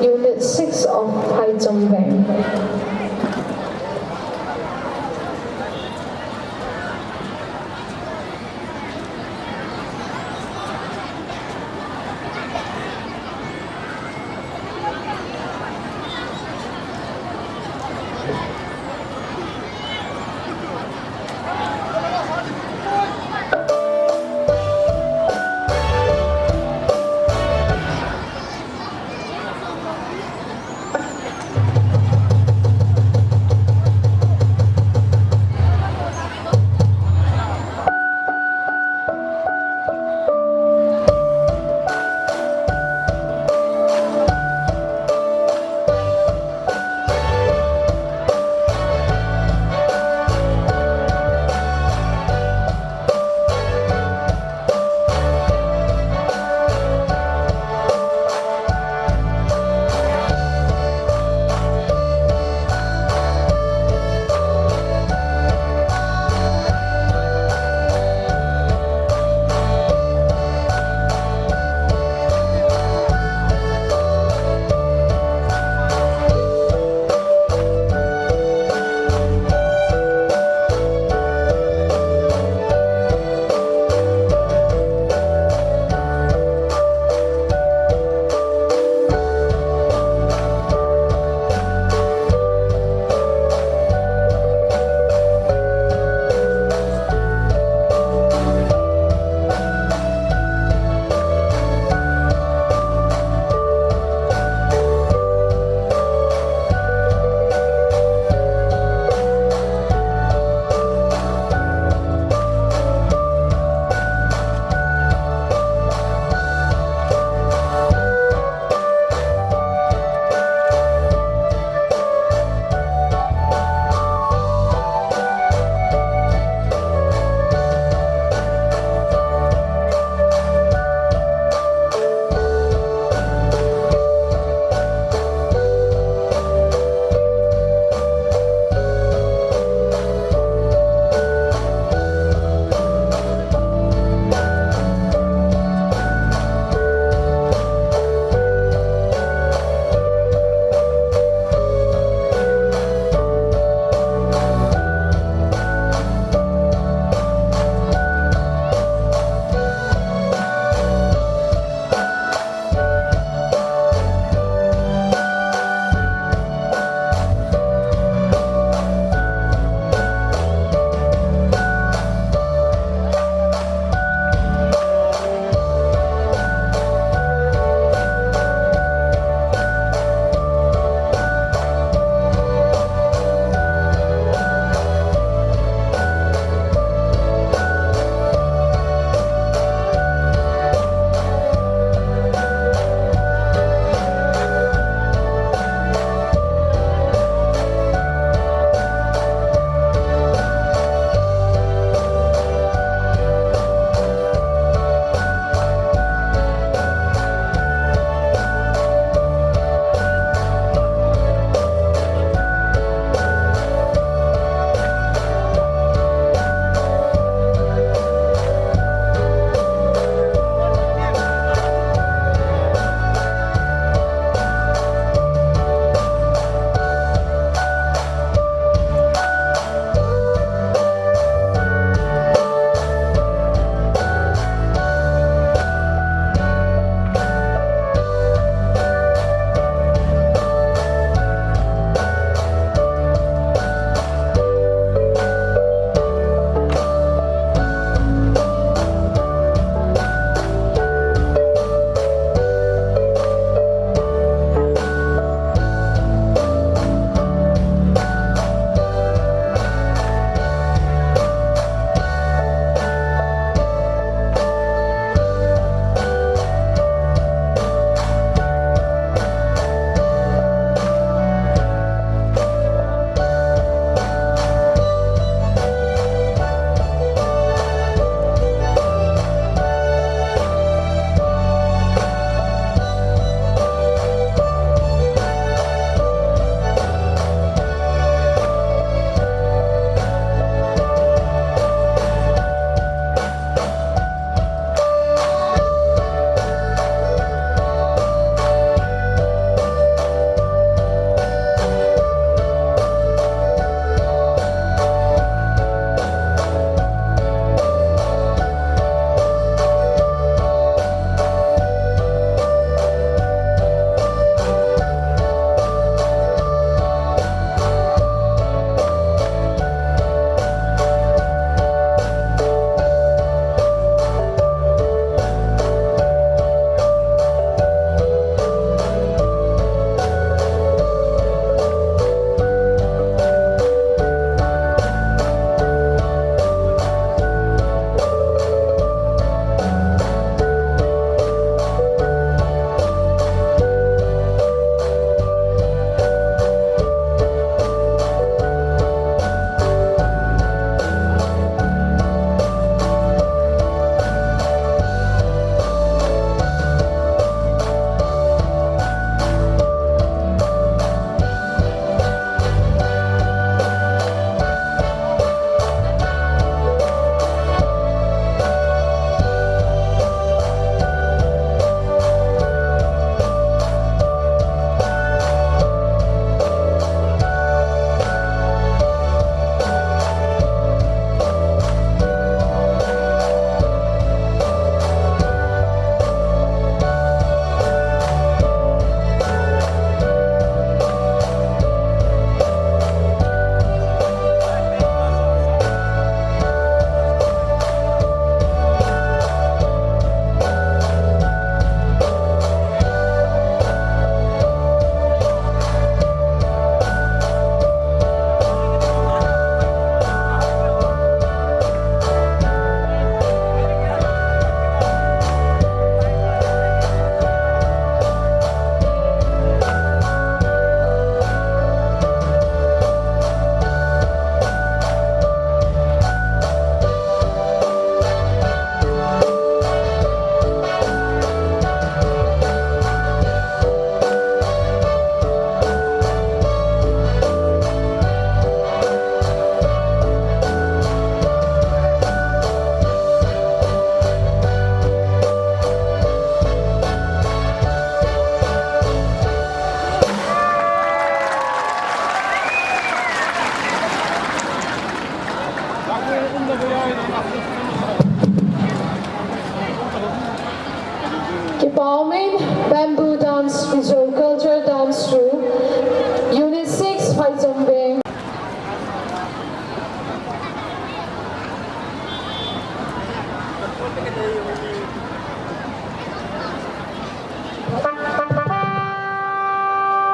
Unit six of Phaicham Veng.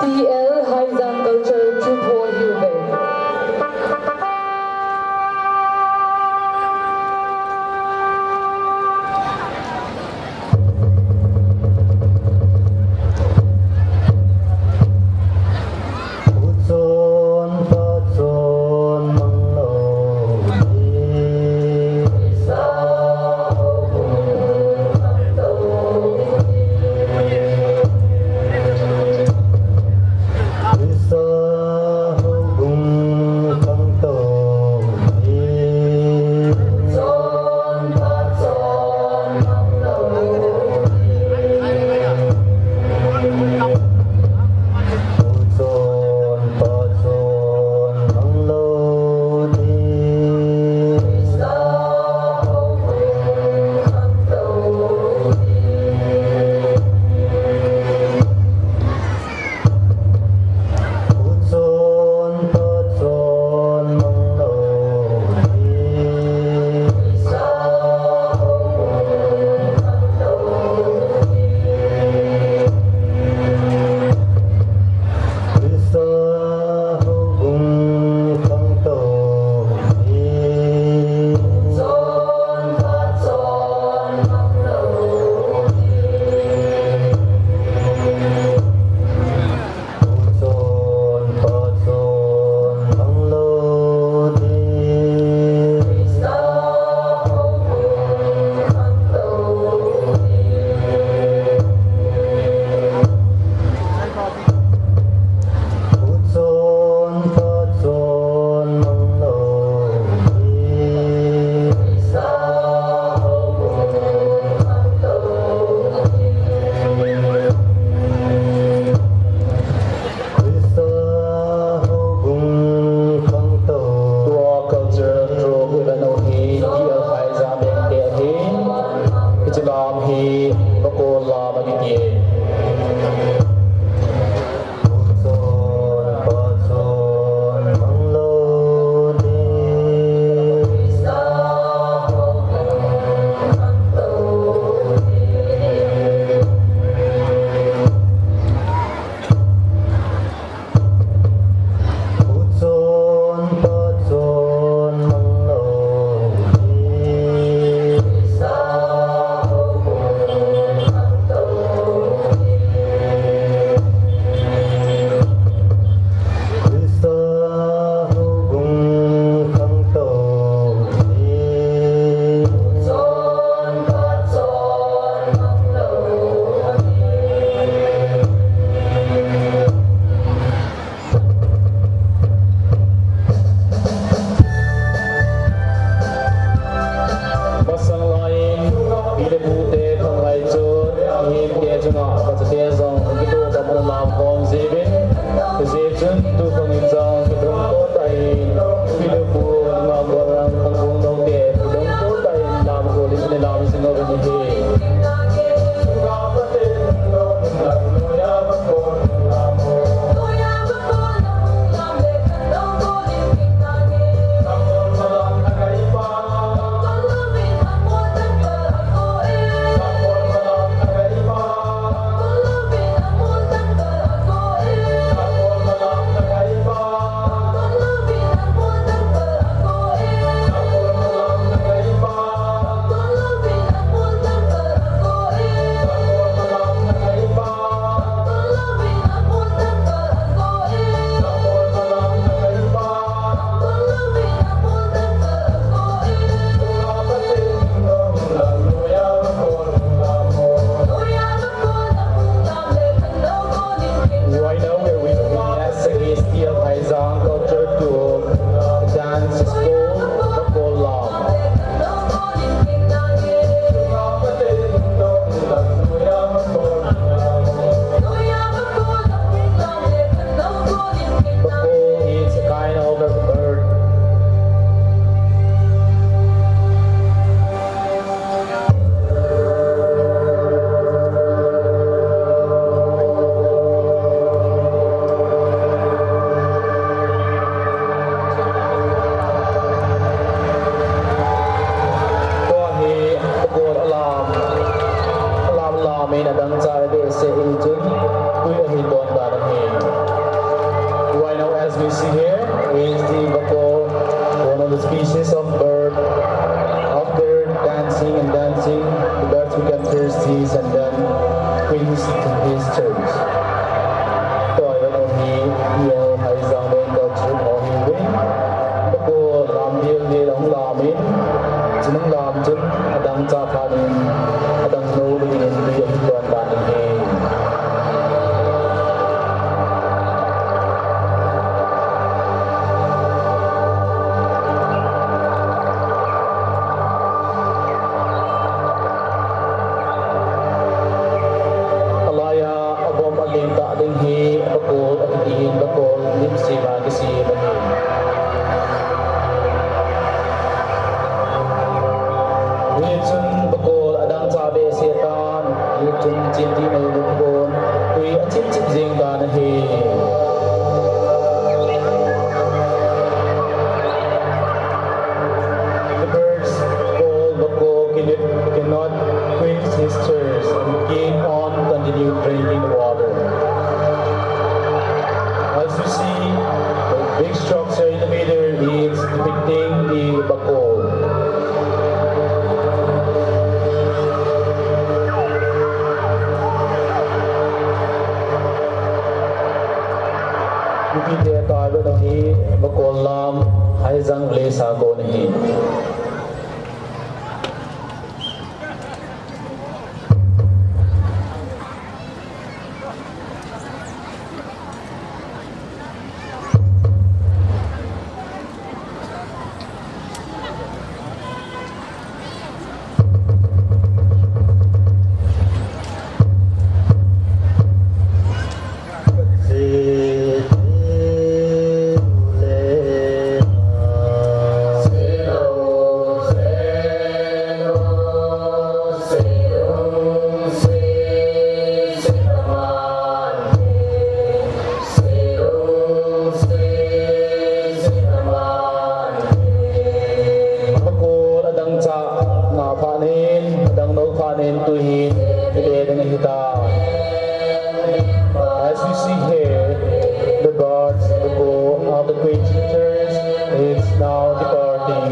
T L Haijang Culture Troupe ho ahiuve. See here is the bako, one of the species of bird. After dancing and dancing, the birds become thirsty and then quench his thirst. Tua hi bako hi, T L Haijang Cultural Hall hi uvin. Bako lam dildel a hung lam in, chun hung lam chun adang chah phat in, adang nou ding in tui ahung tuan tan ahi. Alai a agom alentah ding hi bakol akiti hin, bakol lim sema kisem ahi. Hichun bakol adang chah behseh tan, hichun chim ding nei lou pon, tui achim chim jeng tan ahi. The birds call bako cannot quench his thirst and keep on continue drinking water. As you see, the big structure in the middle is depicting the bako. Mipite tua hi bakol lam Haijang village a kon ahi. Bakol adang chah na phat in, adang nou phat in, tui hin i be ding ahi tai. As we see here, the birds, the bako, after quenching thirst, is now departing.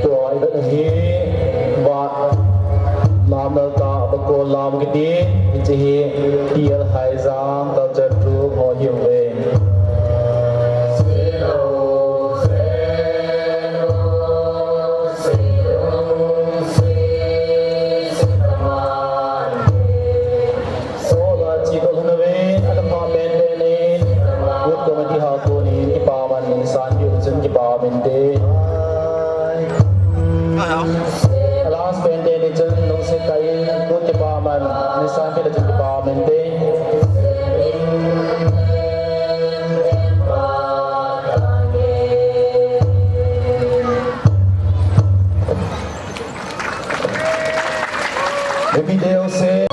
Tua hi vet ahi, va, lam nal ta, bakol lam kiti, hiche hi, T L Haijang, culture troupe ho hi uve. Sola chi ko lhun uvin, a department te ni, youth committee ho ko ni, kipa man ni san, youth chun kipa man te. A last pen te ni chun, lungset tah in, kut kipa man ni san, pila chun kipa man te. Happy day, Jose.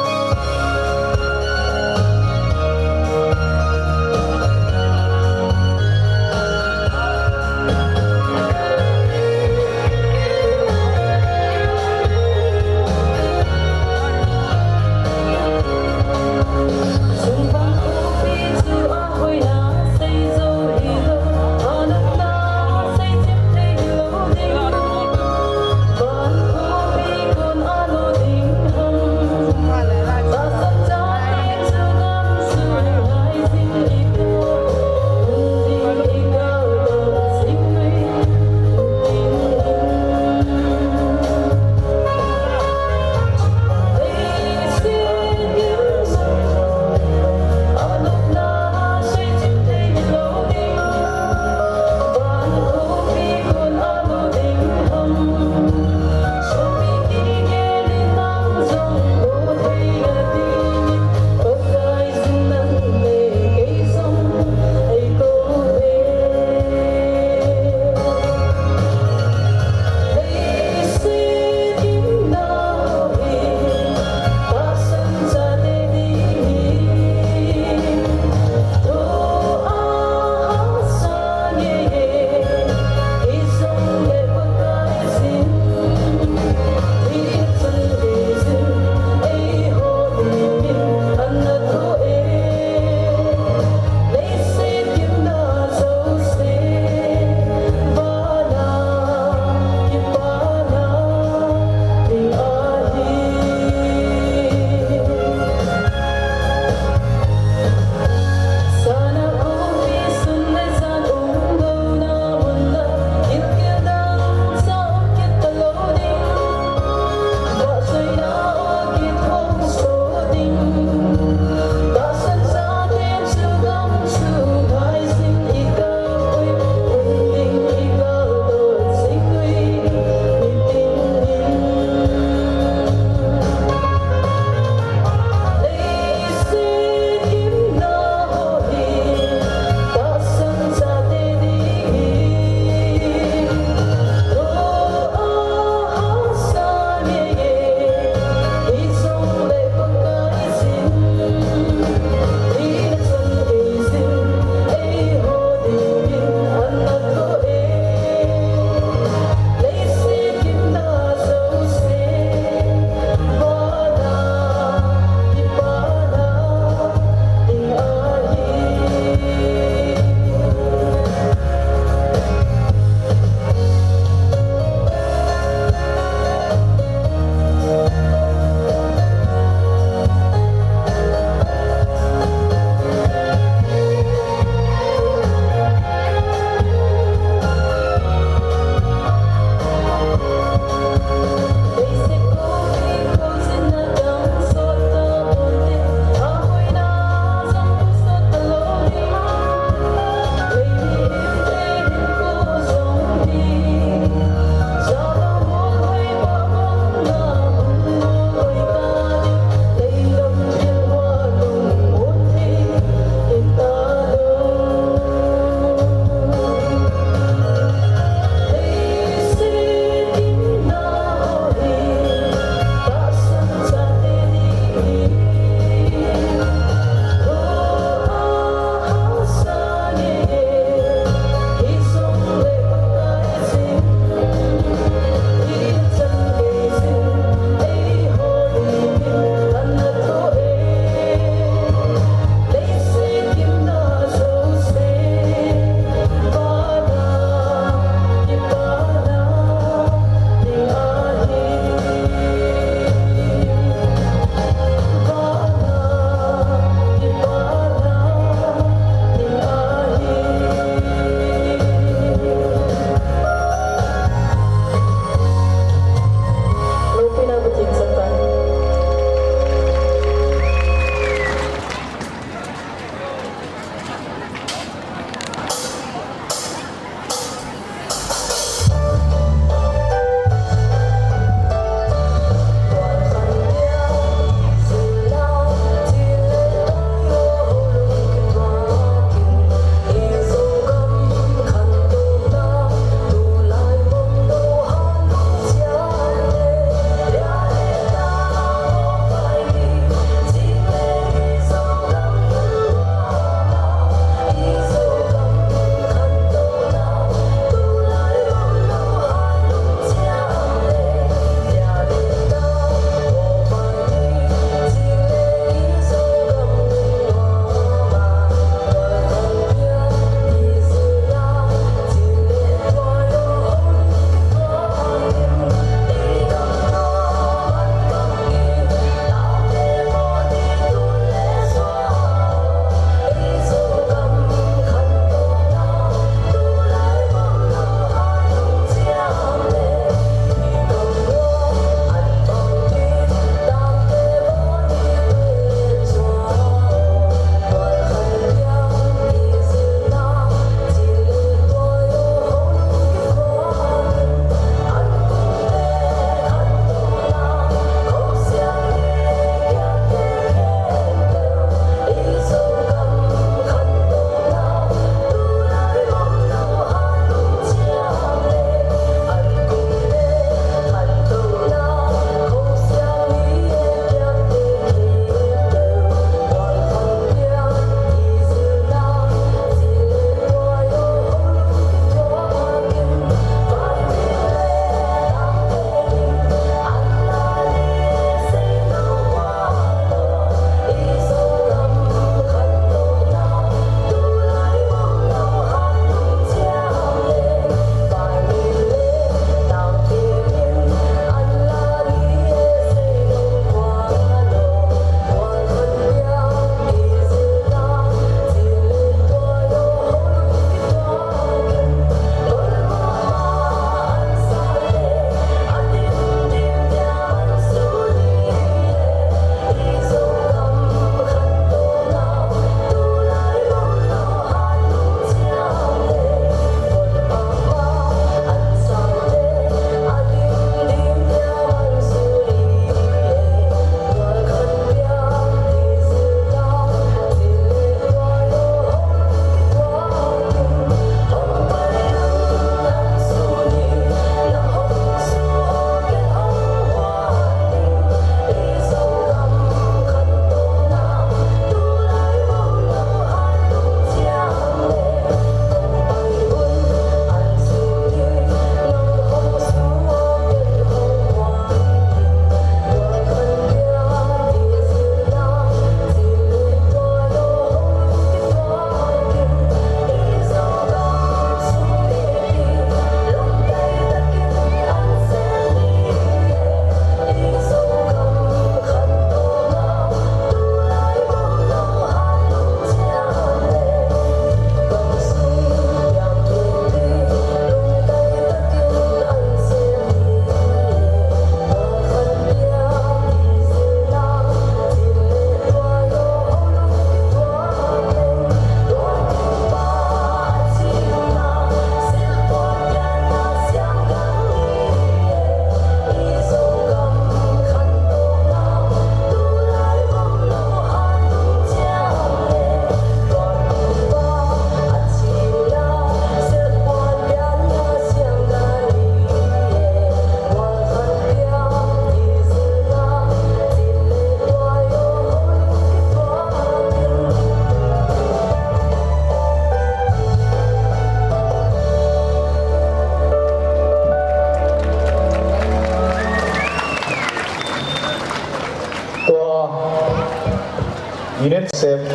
Accept.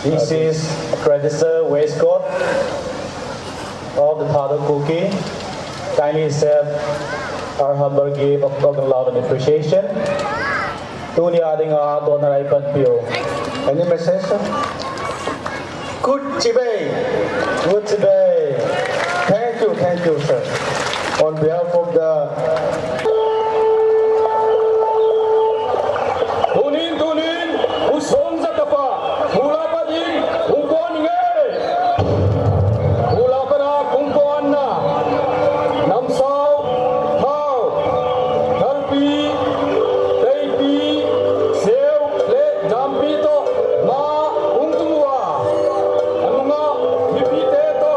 This is a traditional waistcoat of the Thadou Kuki. Kindly accept our humble gift of token love and appreciation. Tunia dinga donor iPad Pio. Any message, sir? Good chibai. Good chibai. Thank you, thank you, sir. On behalf of the Tunin, tunin, u Songja tapa, hula pa din, hung kon nge. Hula pa na, hung kon na. Namsau, thau, thalpi, teipi, seo, le, jampi to, ma, hung tung uva. Anunga, mipi te to,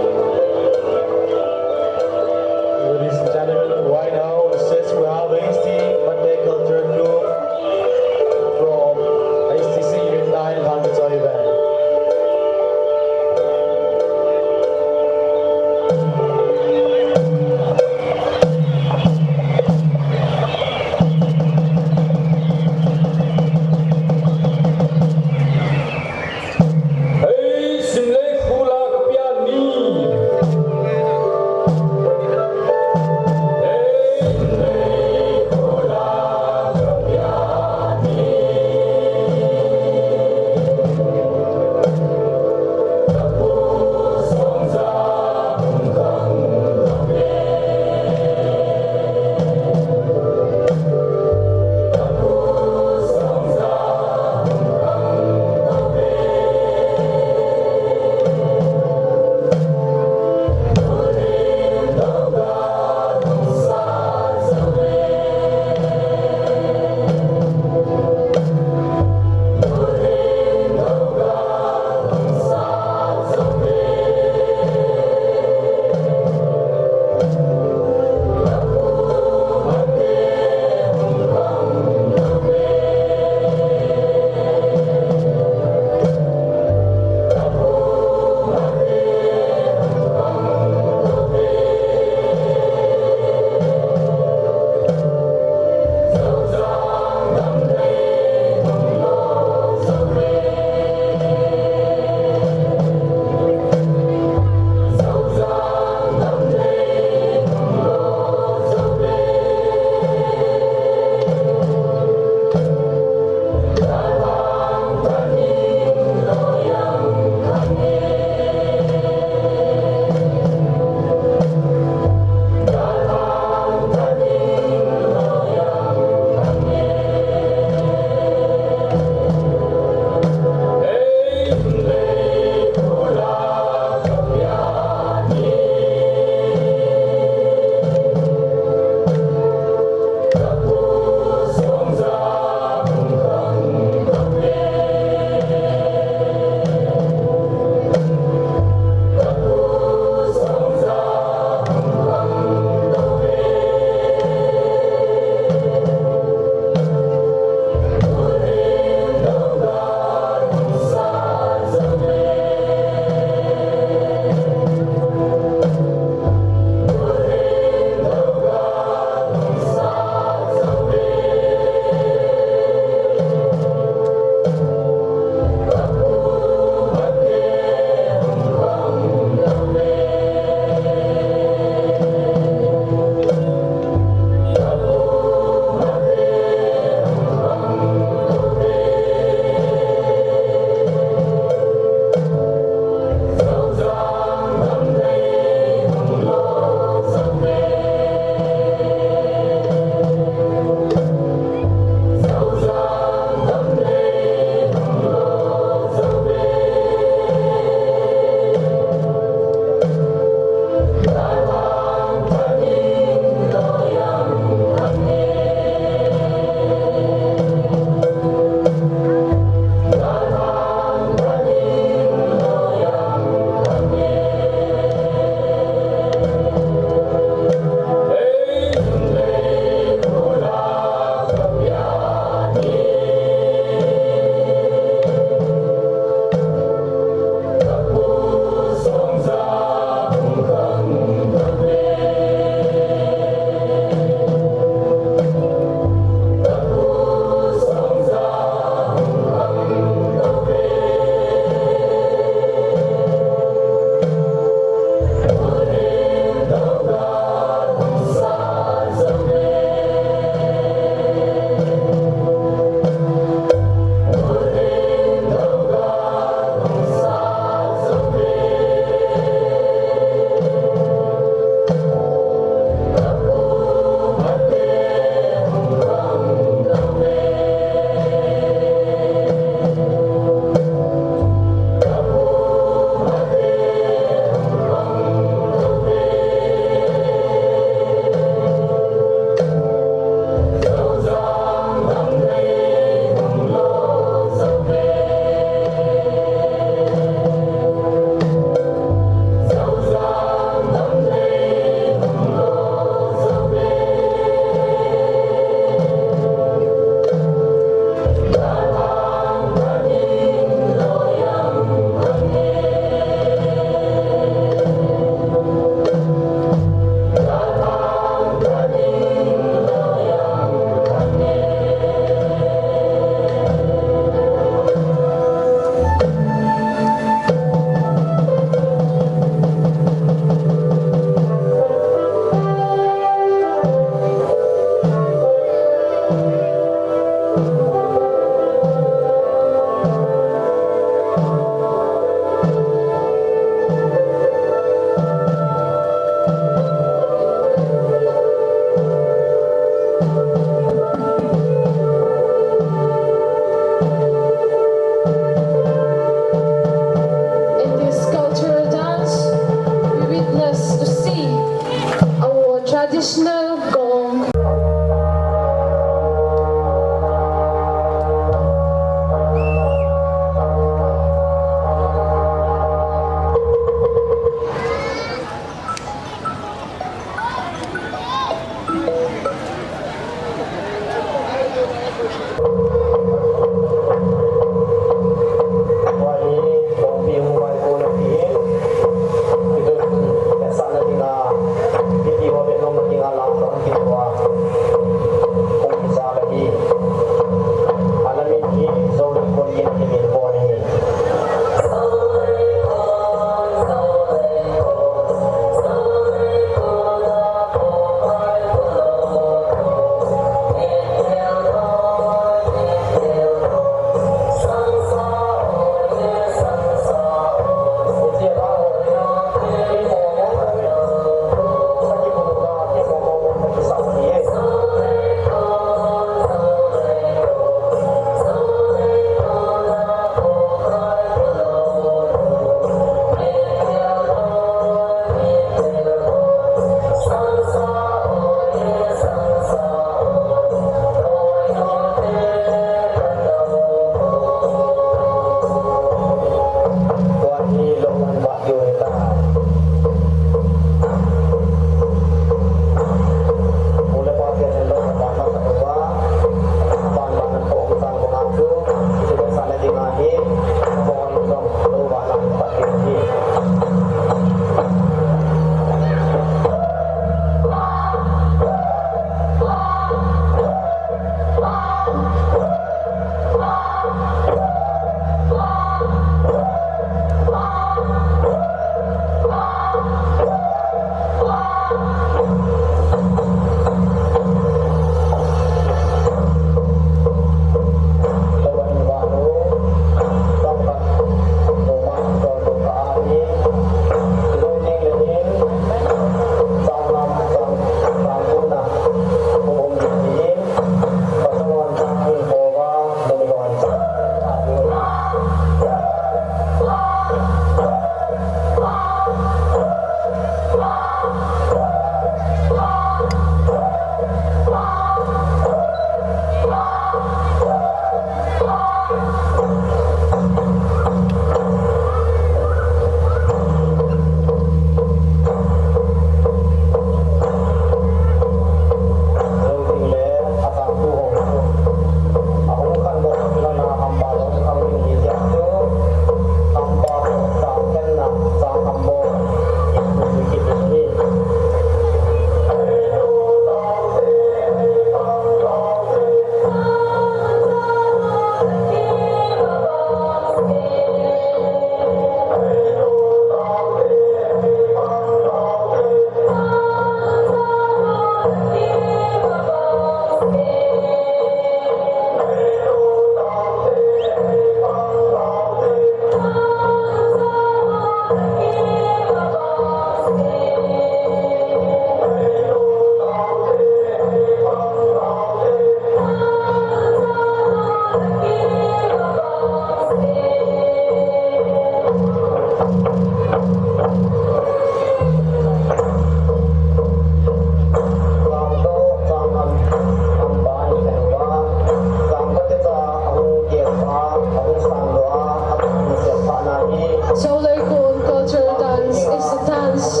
Solei Khun cultural dance is a dance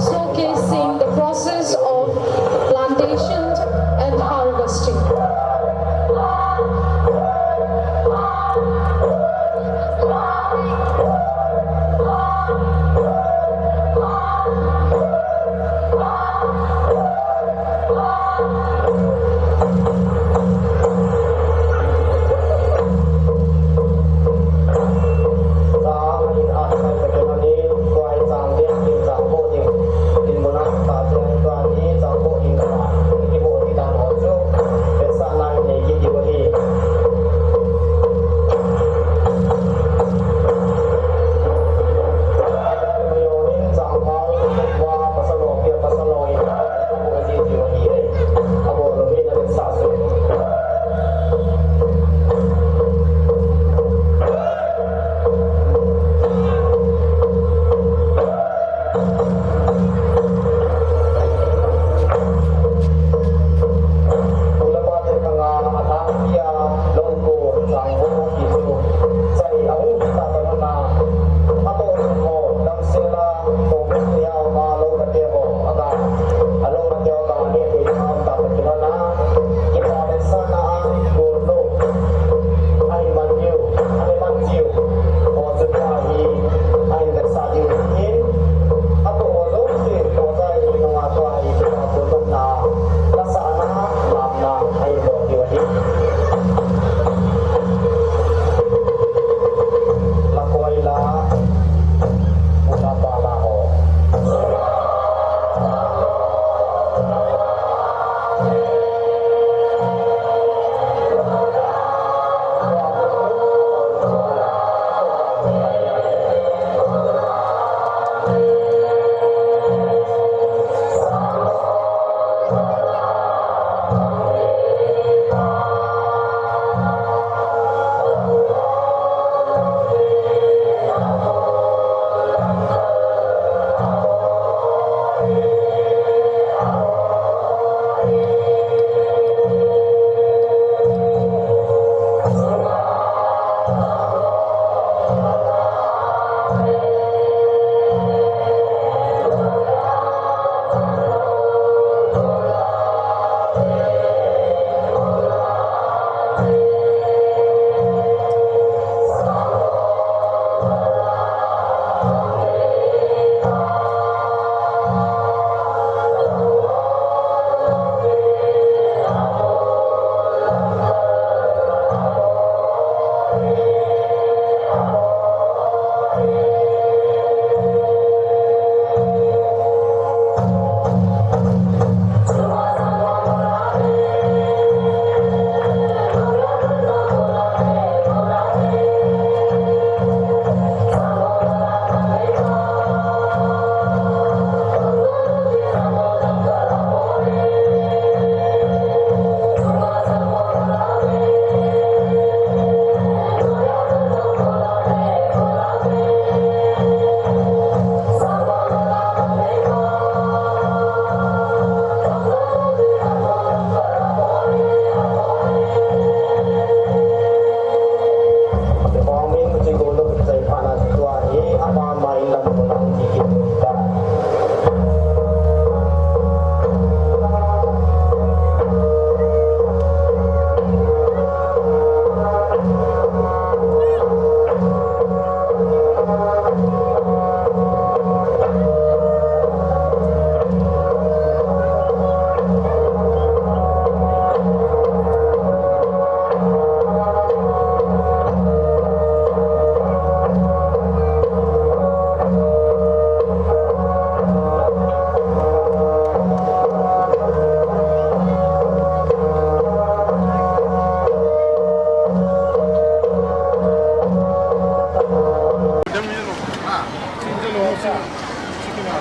showcasing the process of plantation and harvesting.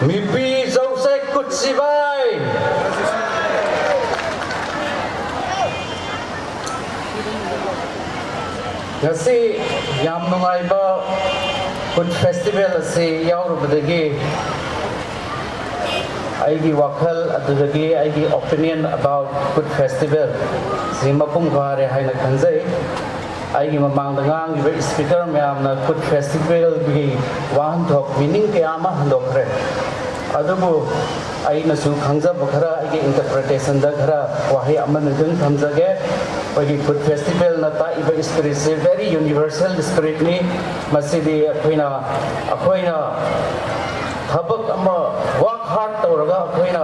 Mipi jouse kut chibai. Ngasi yam nungaiba Kut Festival asi yaurubadagi, aigi wakhal adudagi aigi opinion about Kut Festival si mapung kare haina khanjai. Aigi mamangda ngangiba speaker mayamna Kut Festival gi wahanthok meaning kaya ama handokhre. Adubu aina su khangjaba khara, aigi interpretation da khara wahei amanadung thamjage. Aigi Kut Festival na taiba spirit si very universal spirit ni. Masidi akhoina, akhoina thabak ama work hard touraga akhoina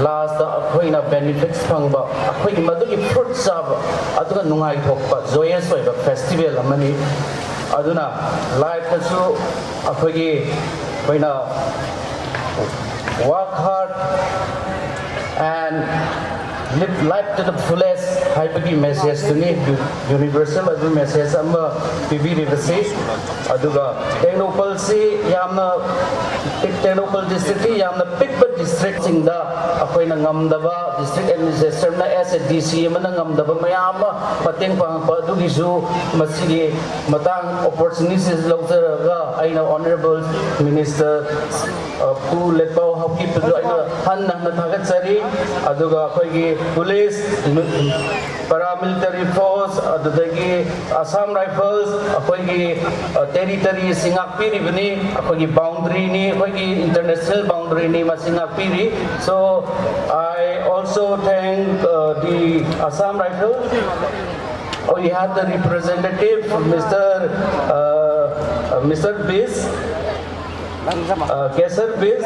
last da akhoina benefits phangba, akhoigi madugi fruit chaba, aduga nungaithokpa, joyous oiba festival amani. Aduna life tasu akhoigi, akhoina work hard and live life to the fullest haibagi message tuni, universal adu message ama pibiriba si. Aduga Tengnoupal si yamna, Tengnoupal district hi yamna pikba district singda, akhoina ngamdaba district administration na S A D C amana ngamdaba mayam ama mateng pangpa adugisu masigi matang opportunities lousaraga aina Honorable Minister, uh, Pu Letpao Haokip tu aina hanna na thagat sari, aduga akhoigi police, paramilitary force, adudagi Assam Rifles, akhoigi, uh, territory si ngakpiribani, akhoigi boundary ni, akhoigi international boundary ni masi ngakpiri. So I also thank, uh, the Assam Rifles. Oh, we have the representative, Mister Uh, uh, Mister Bis. Uh, Kesar Bis.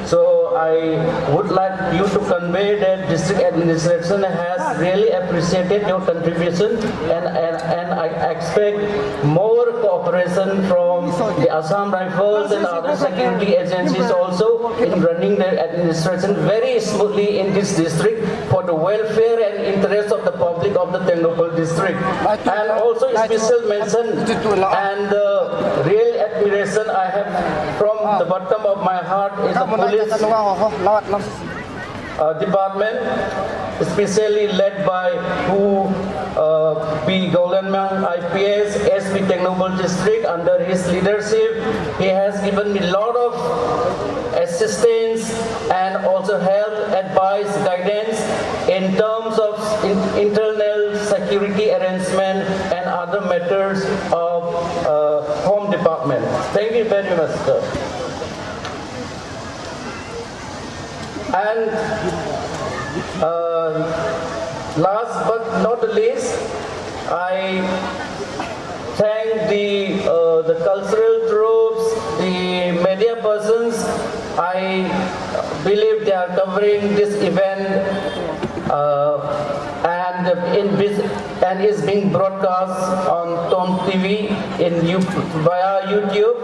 So I would like you to convey that district administration has really appreciated your contribution and, and, and I expect more cooperation from the Assam Rifles and other security agencies also in running their administration very smoothly in this district for the welfare and interest of the public of the Tengnoupal district. And also special mention and, uh, real admiration I have from the bottom of my heart is the police, uh, department, especially led by Pu, uh, P Golden Mang, I P S, S P Tengnoupal District. Under his leadership, he has given me lot of assistance and also help, advice, guidance in terms of in-, internal security arrangement and other matters of, uh, home department. Thank you very much, sir. And, uh, last but not the least, I thank the, uh, the cultural troupes, the media persons. I believe they are covering this event, uh, and in this, and is being broadcast on Tom T V in You-, via YouTube.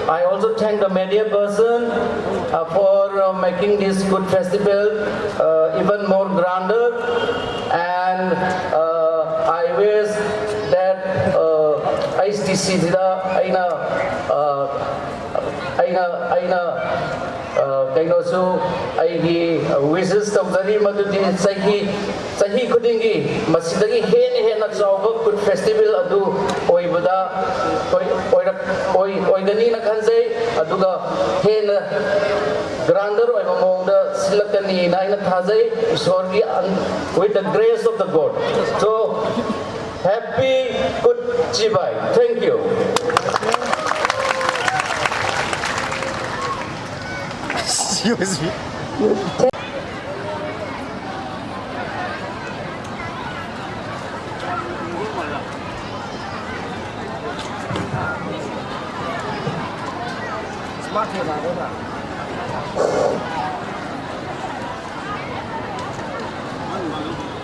I also thank the media person, uh, for, uh, making this Kut Festival, uh, even more grander. And, uh, I wish that, uh, I S D C sida aina, uh, aina, aina, uh, kaino su aigi, uh, wishes tamjari madudi sahi, sahi khudingi masidagi hena hena chaoba Kut Festival adu oibada, oi, oira, oi, oigani na khanjai, aduga hena grander oiba mongda silakani na aina thajai, Ishwargi, and with the grace of the God. So, Happy Kut Chibai. Thank you. Excuse me.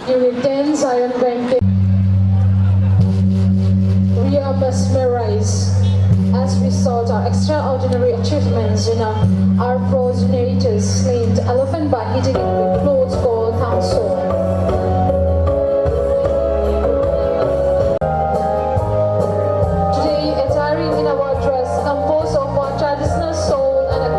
Unit ten, Zion Banquet. We are mesmerized as we saw the extraordinary achievements in our, our progenitors named Elephant by hitting it with clothes called Tangso. Today, attiring in our dress composed of our traditional soul and a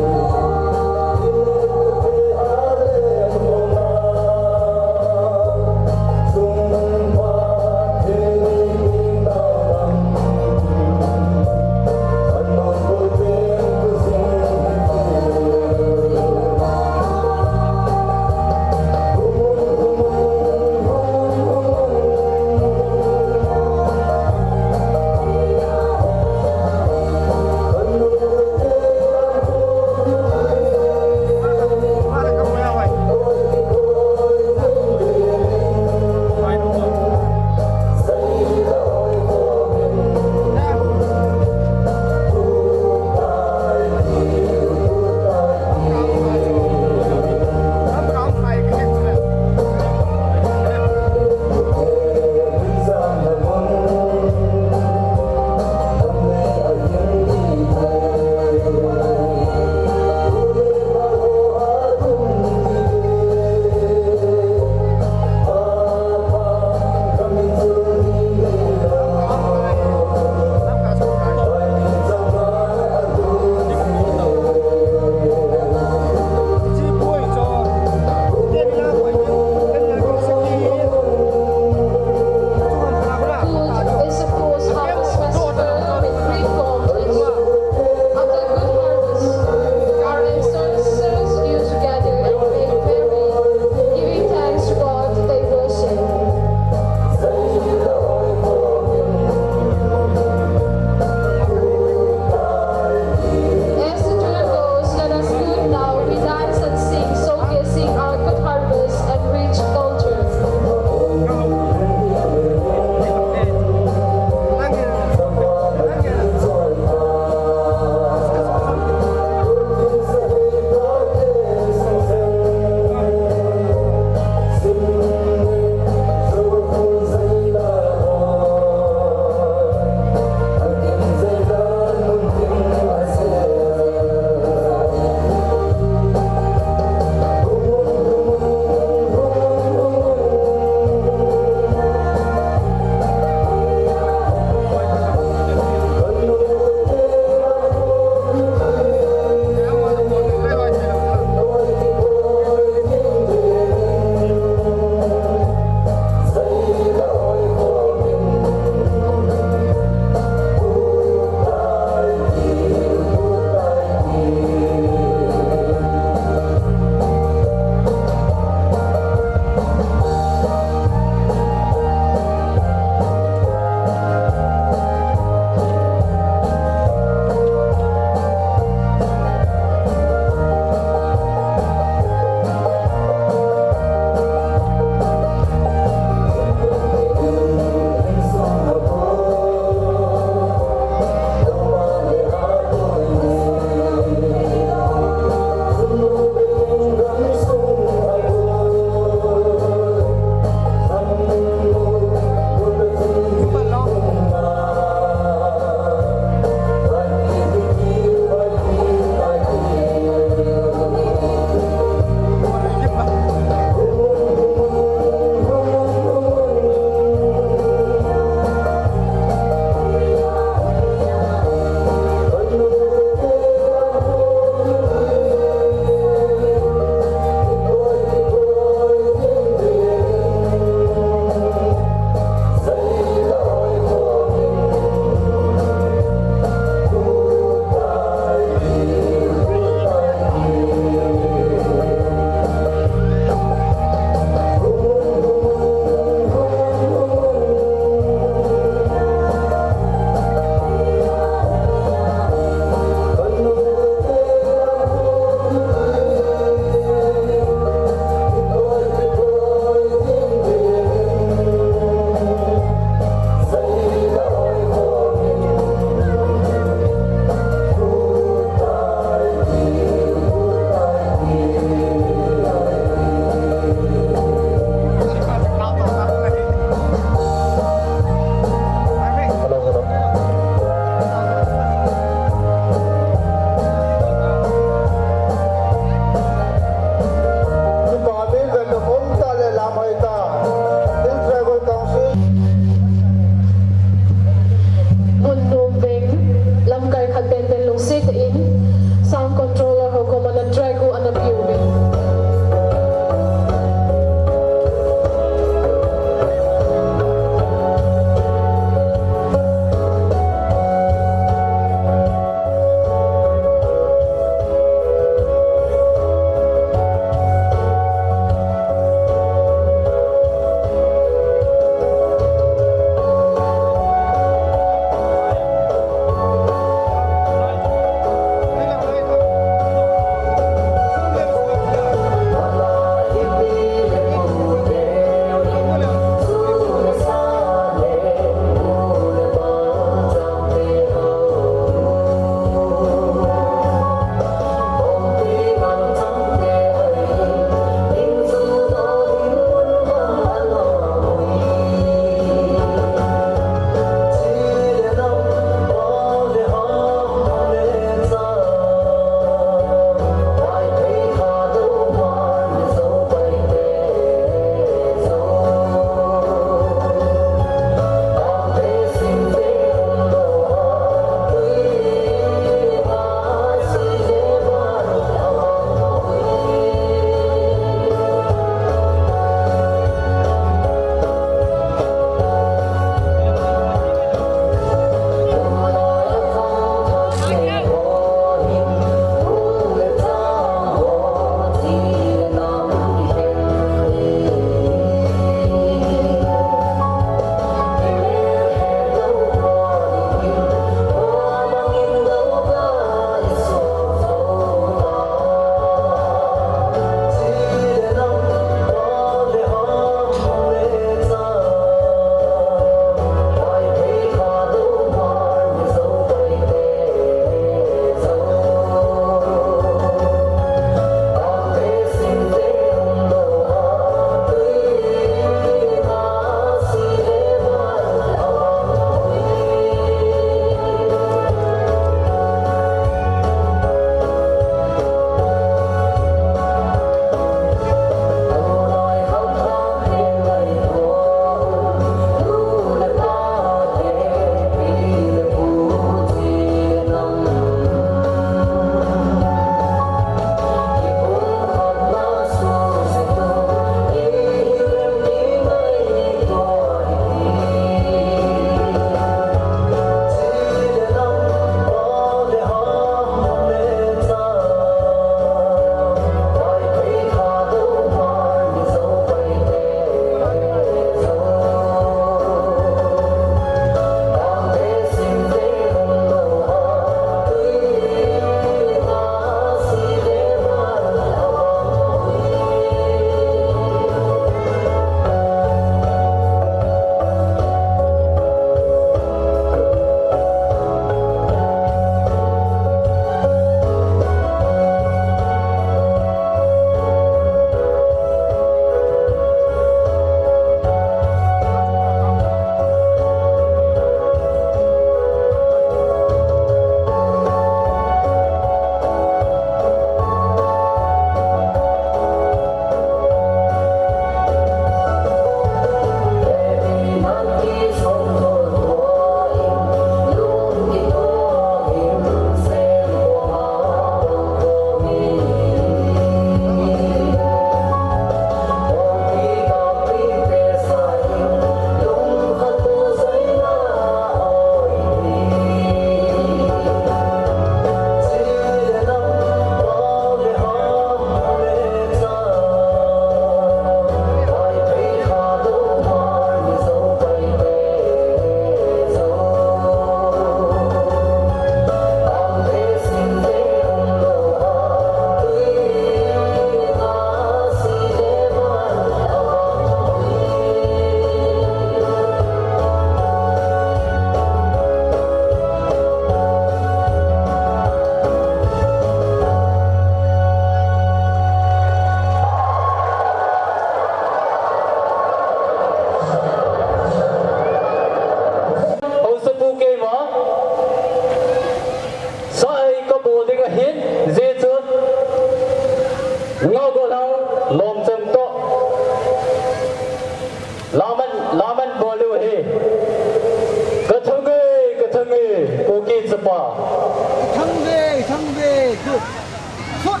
Sut!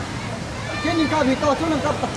Kenin kap hita, chun nang kap ta.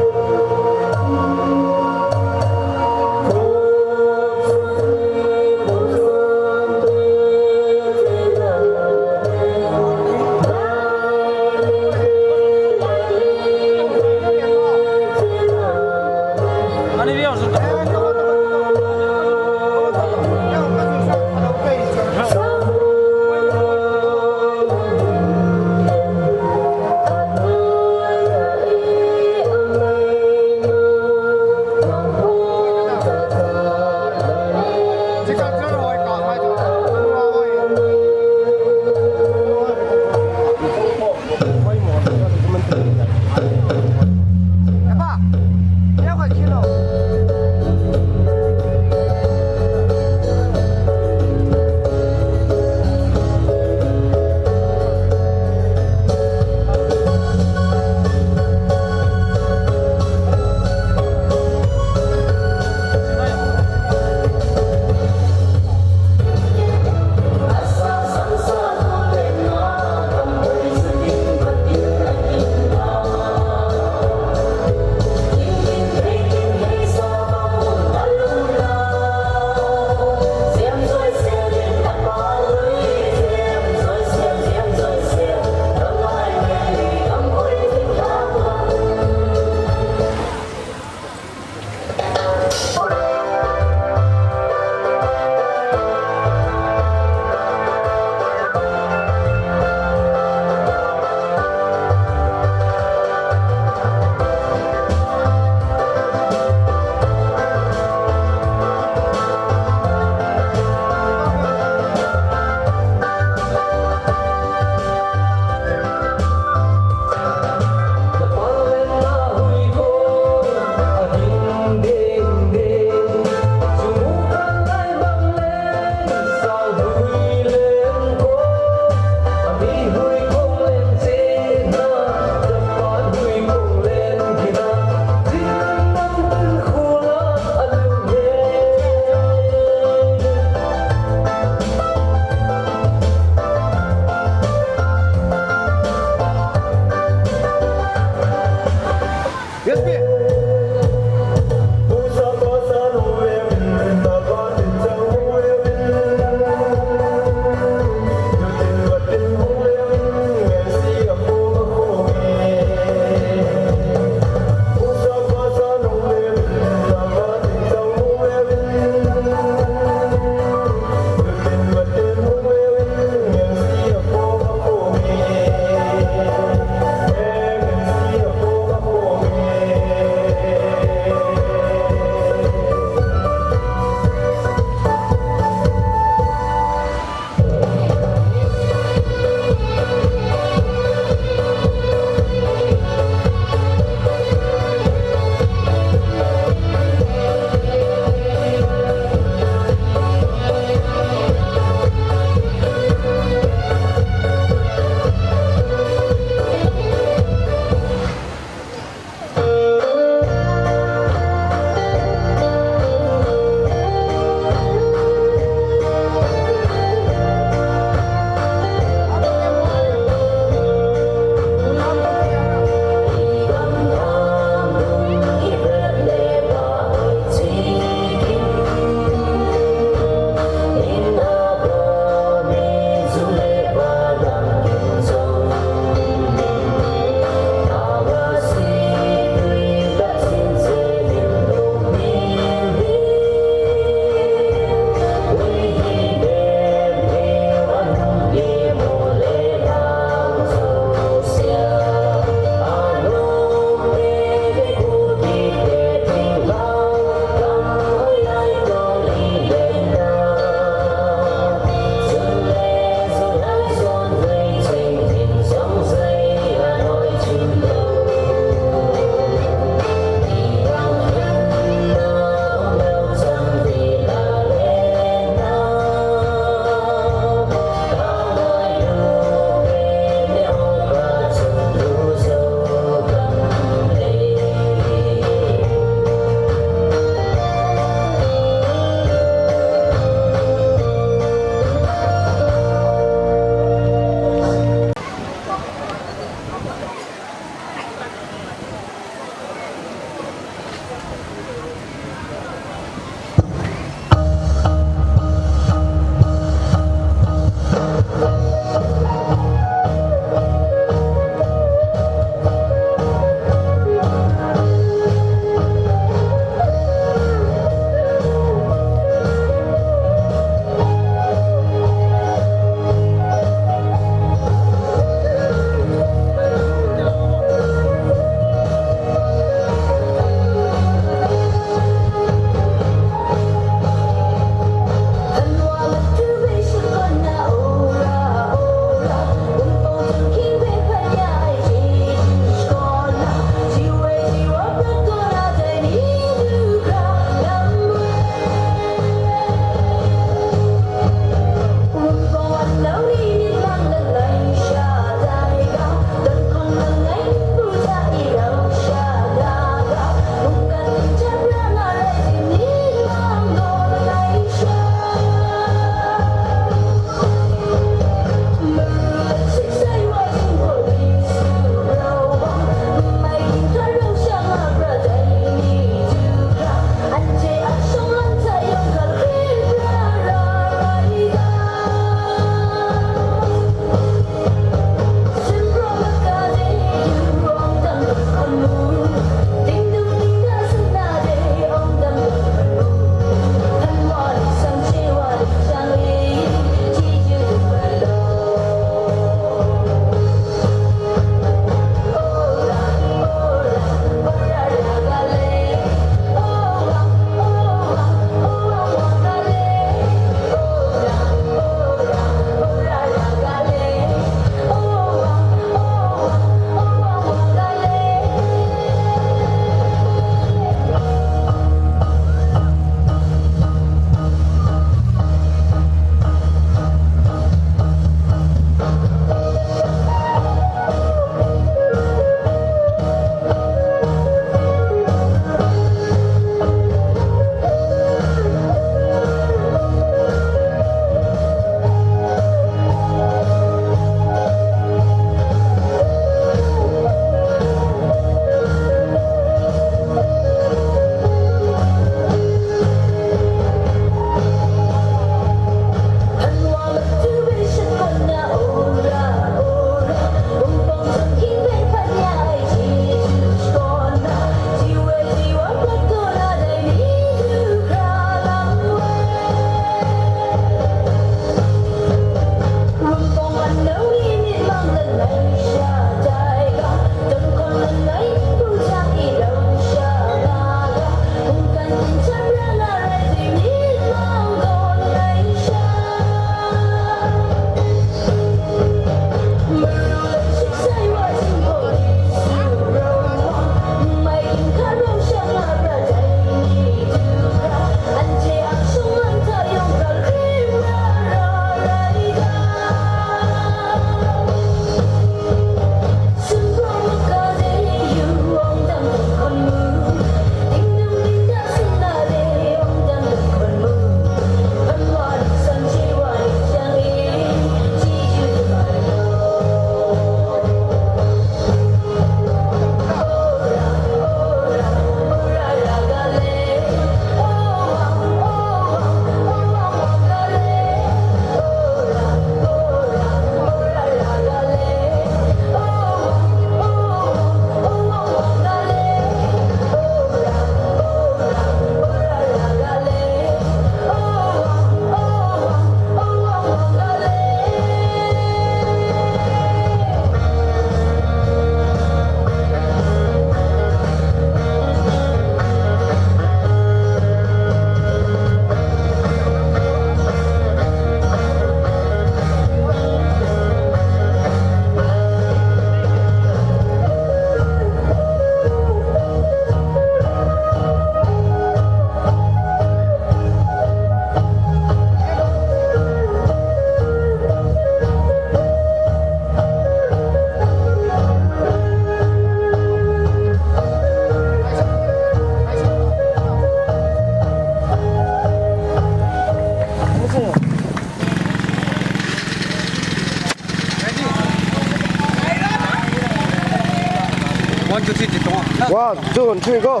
One, two, three, go.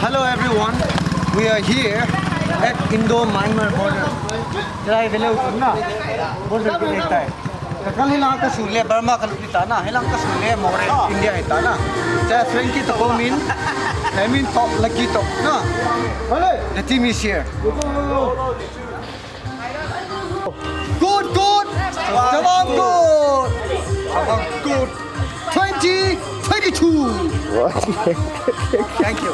Hello everyone, we are here at Indo-Myanmar border. Try velo na. Border ko eta. Kakal hilang kasu le Burma kalu ni tana, hilang kasu le Moreh India hi tana. Cha Frankie to Komin, I mean to Lucky to na. The team is here. Good, good. Tamam good. Tamam good. Twenty twenty-two. Thank you.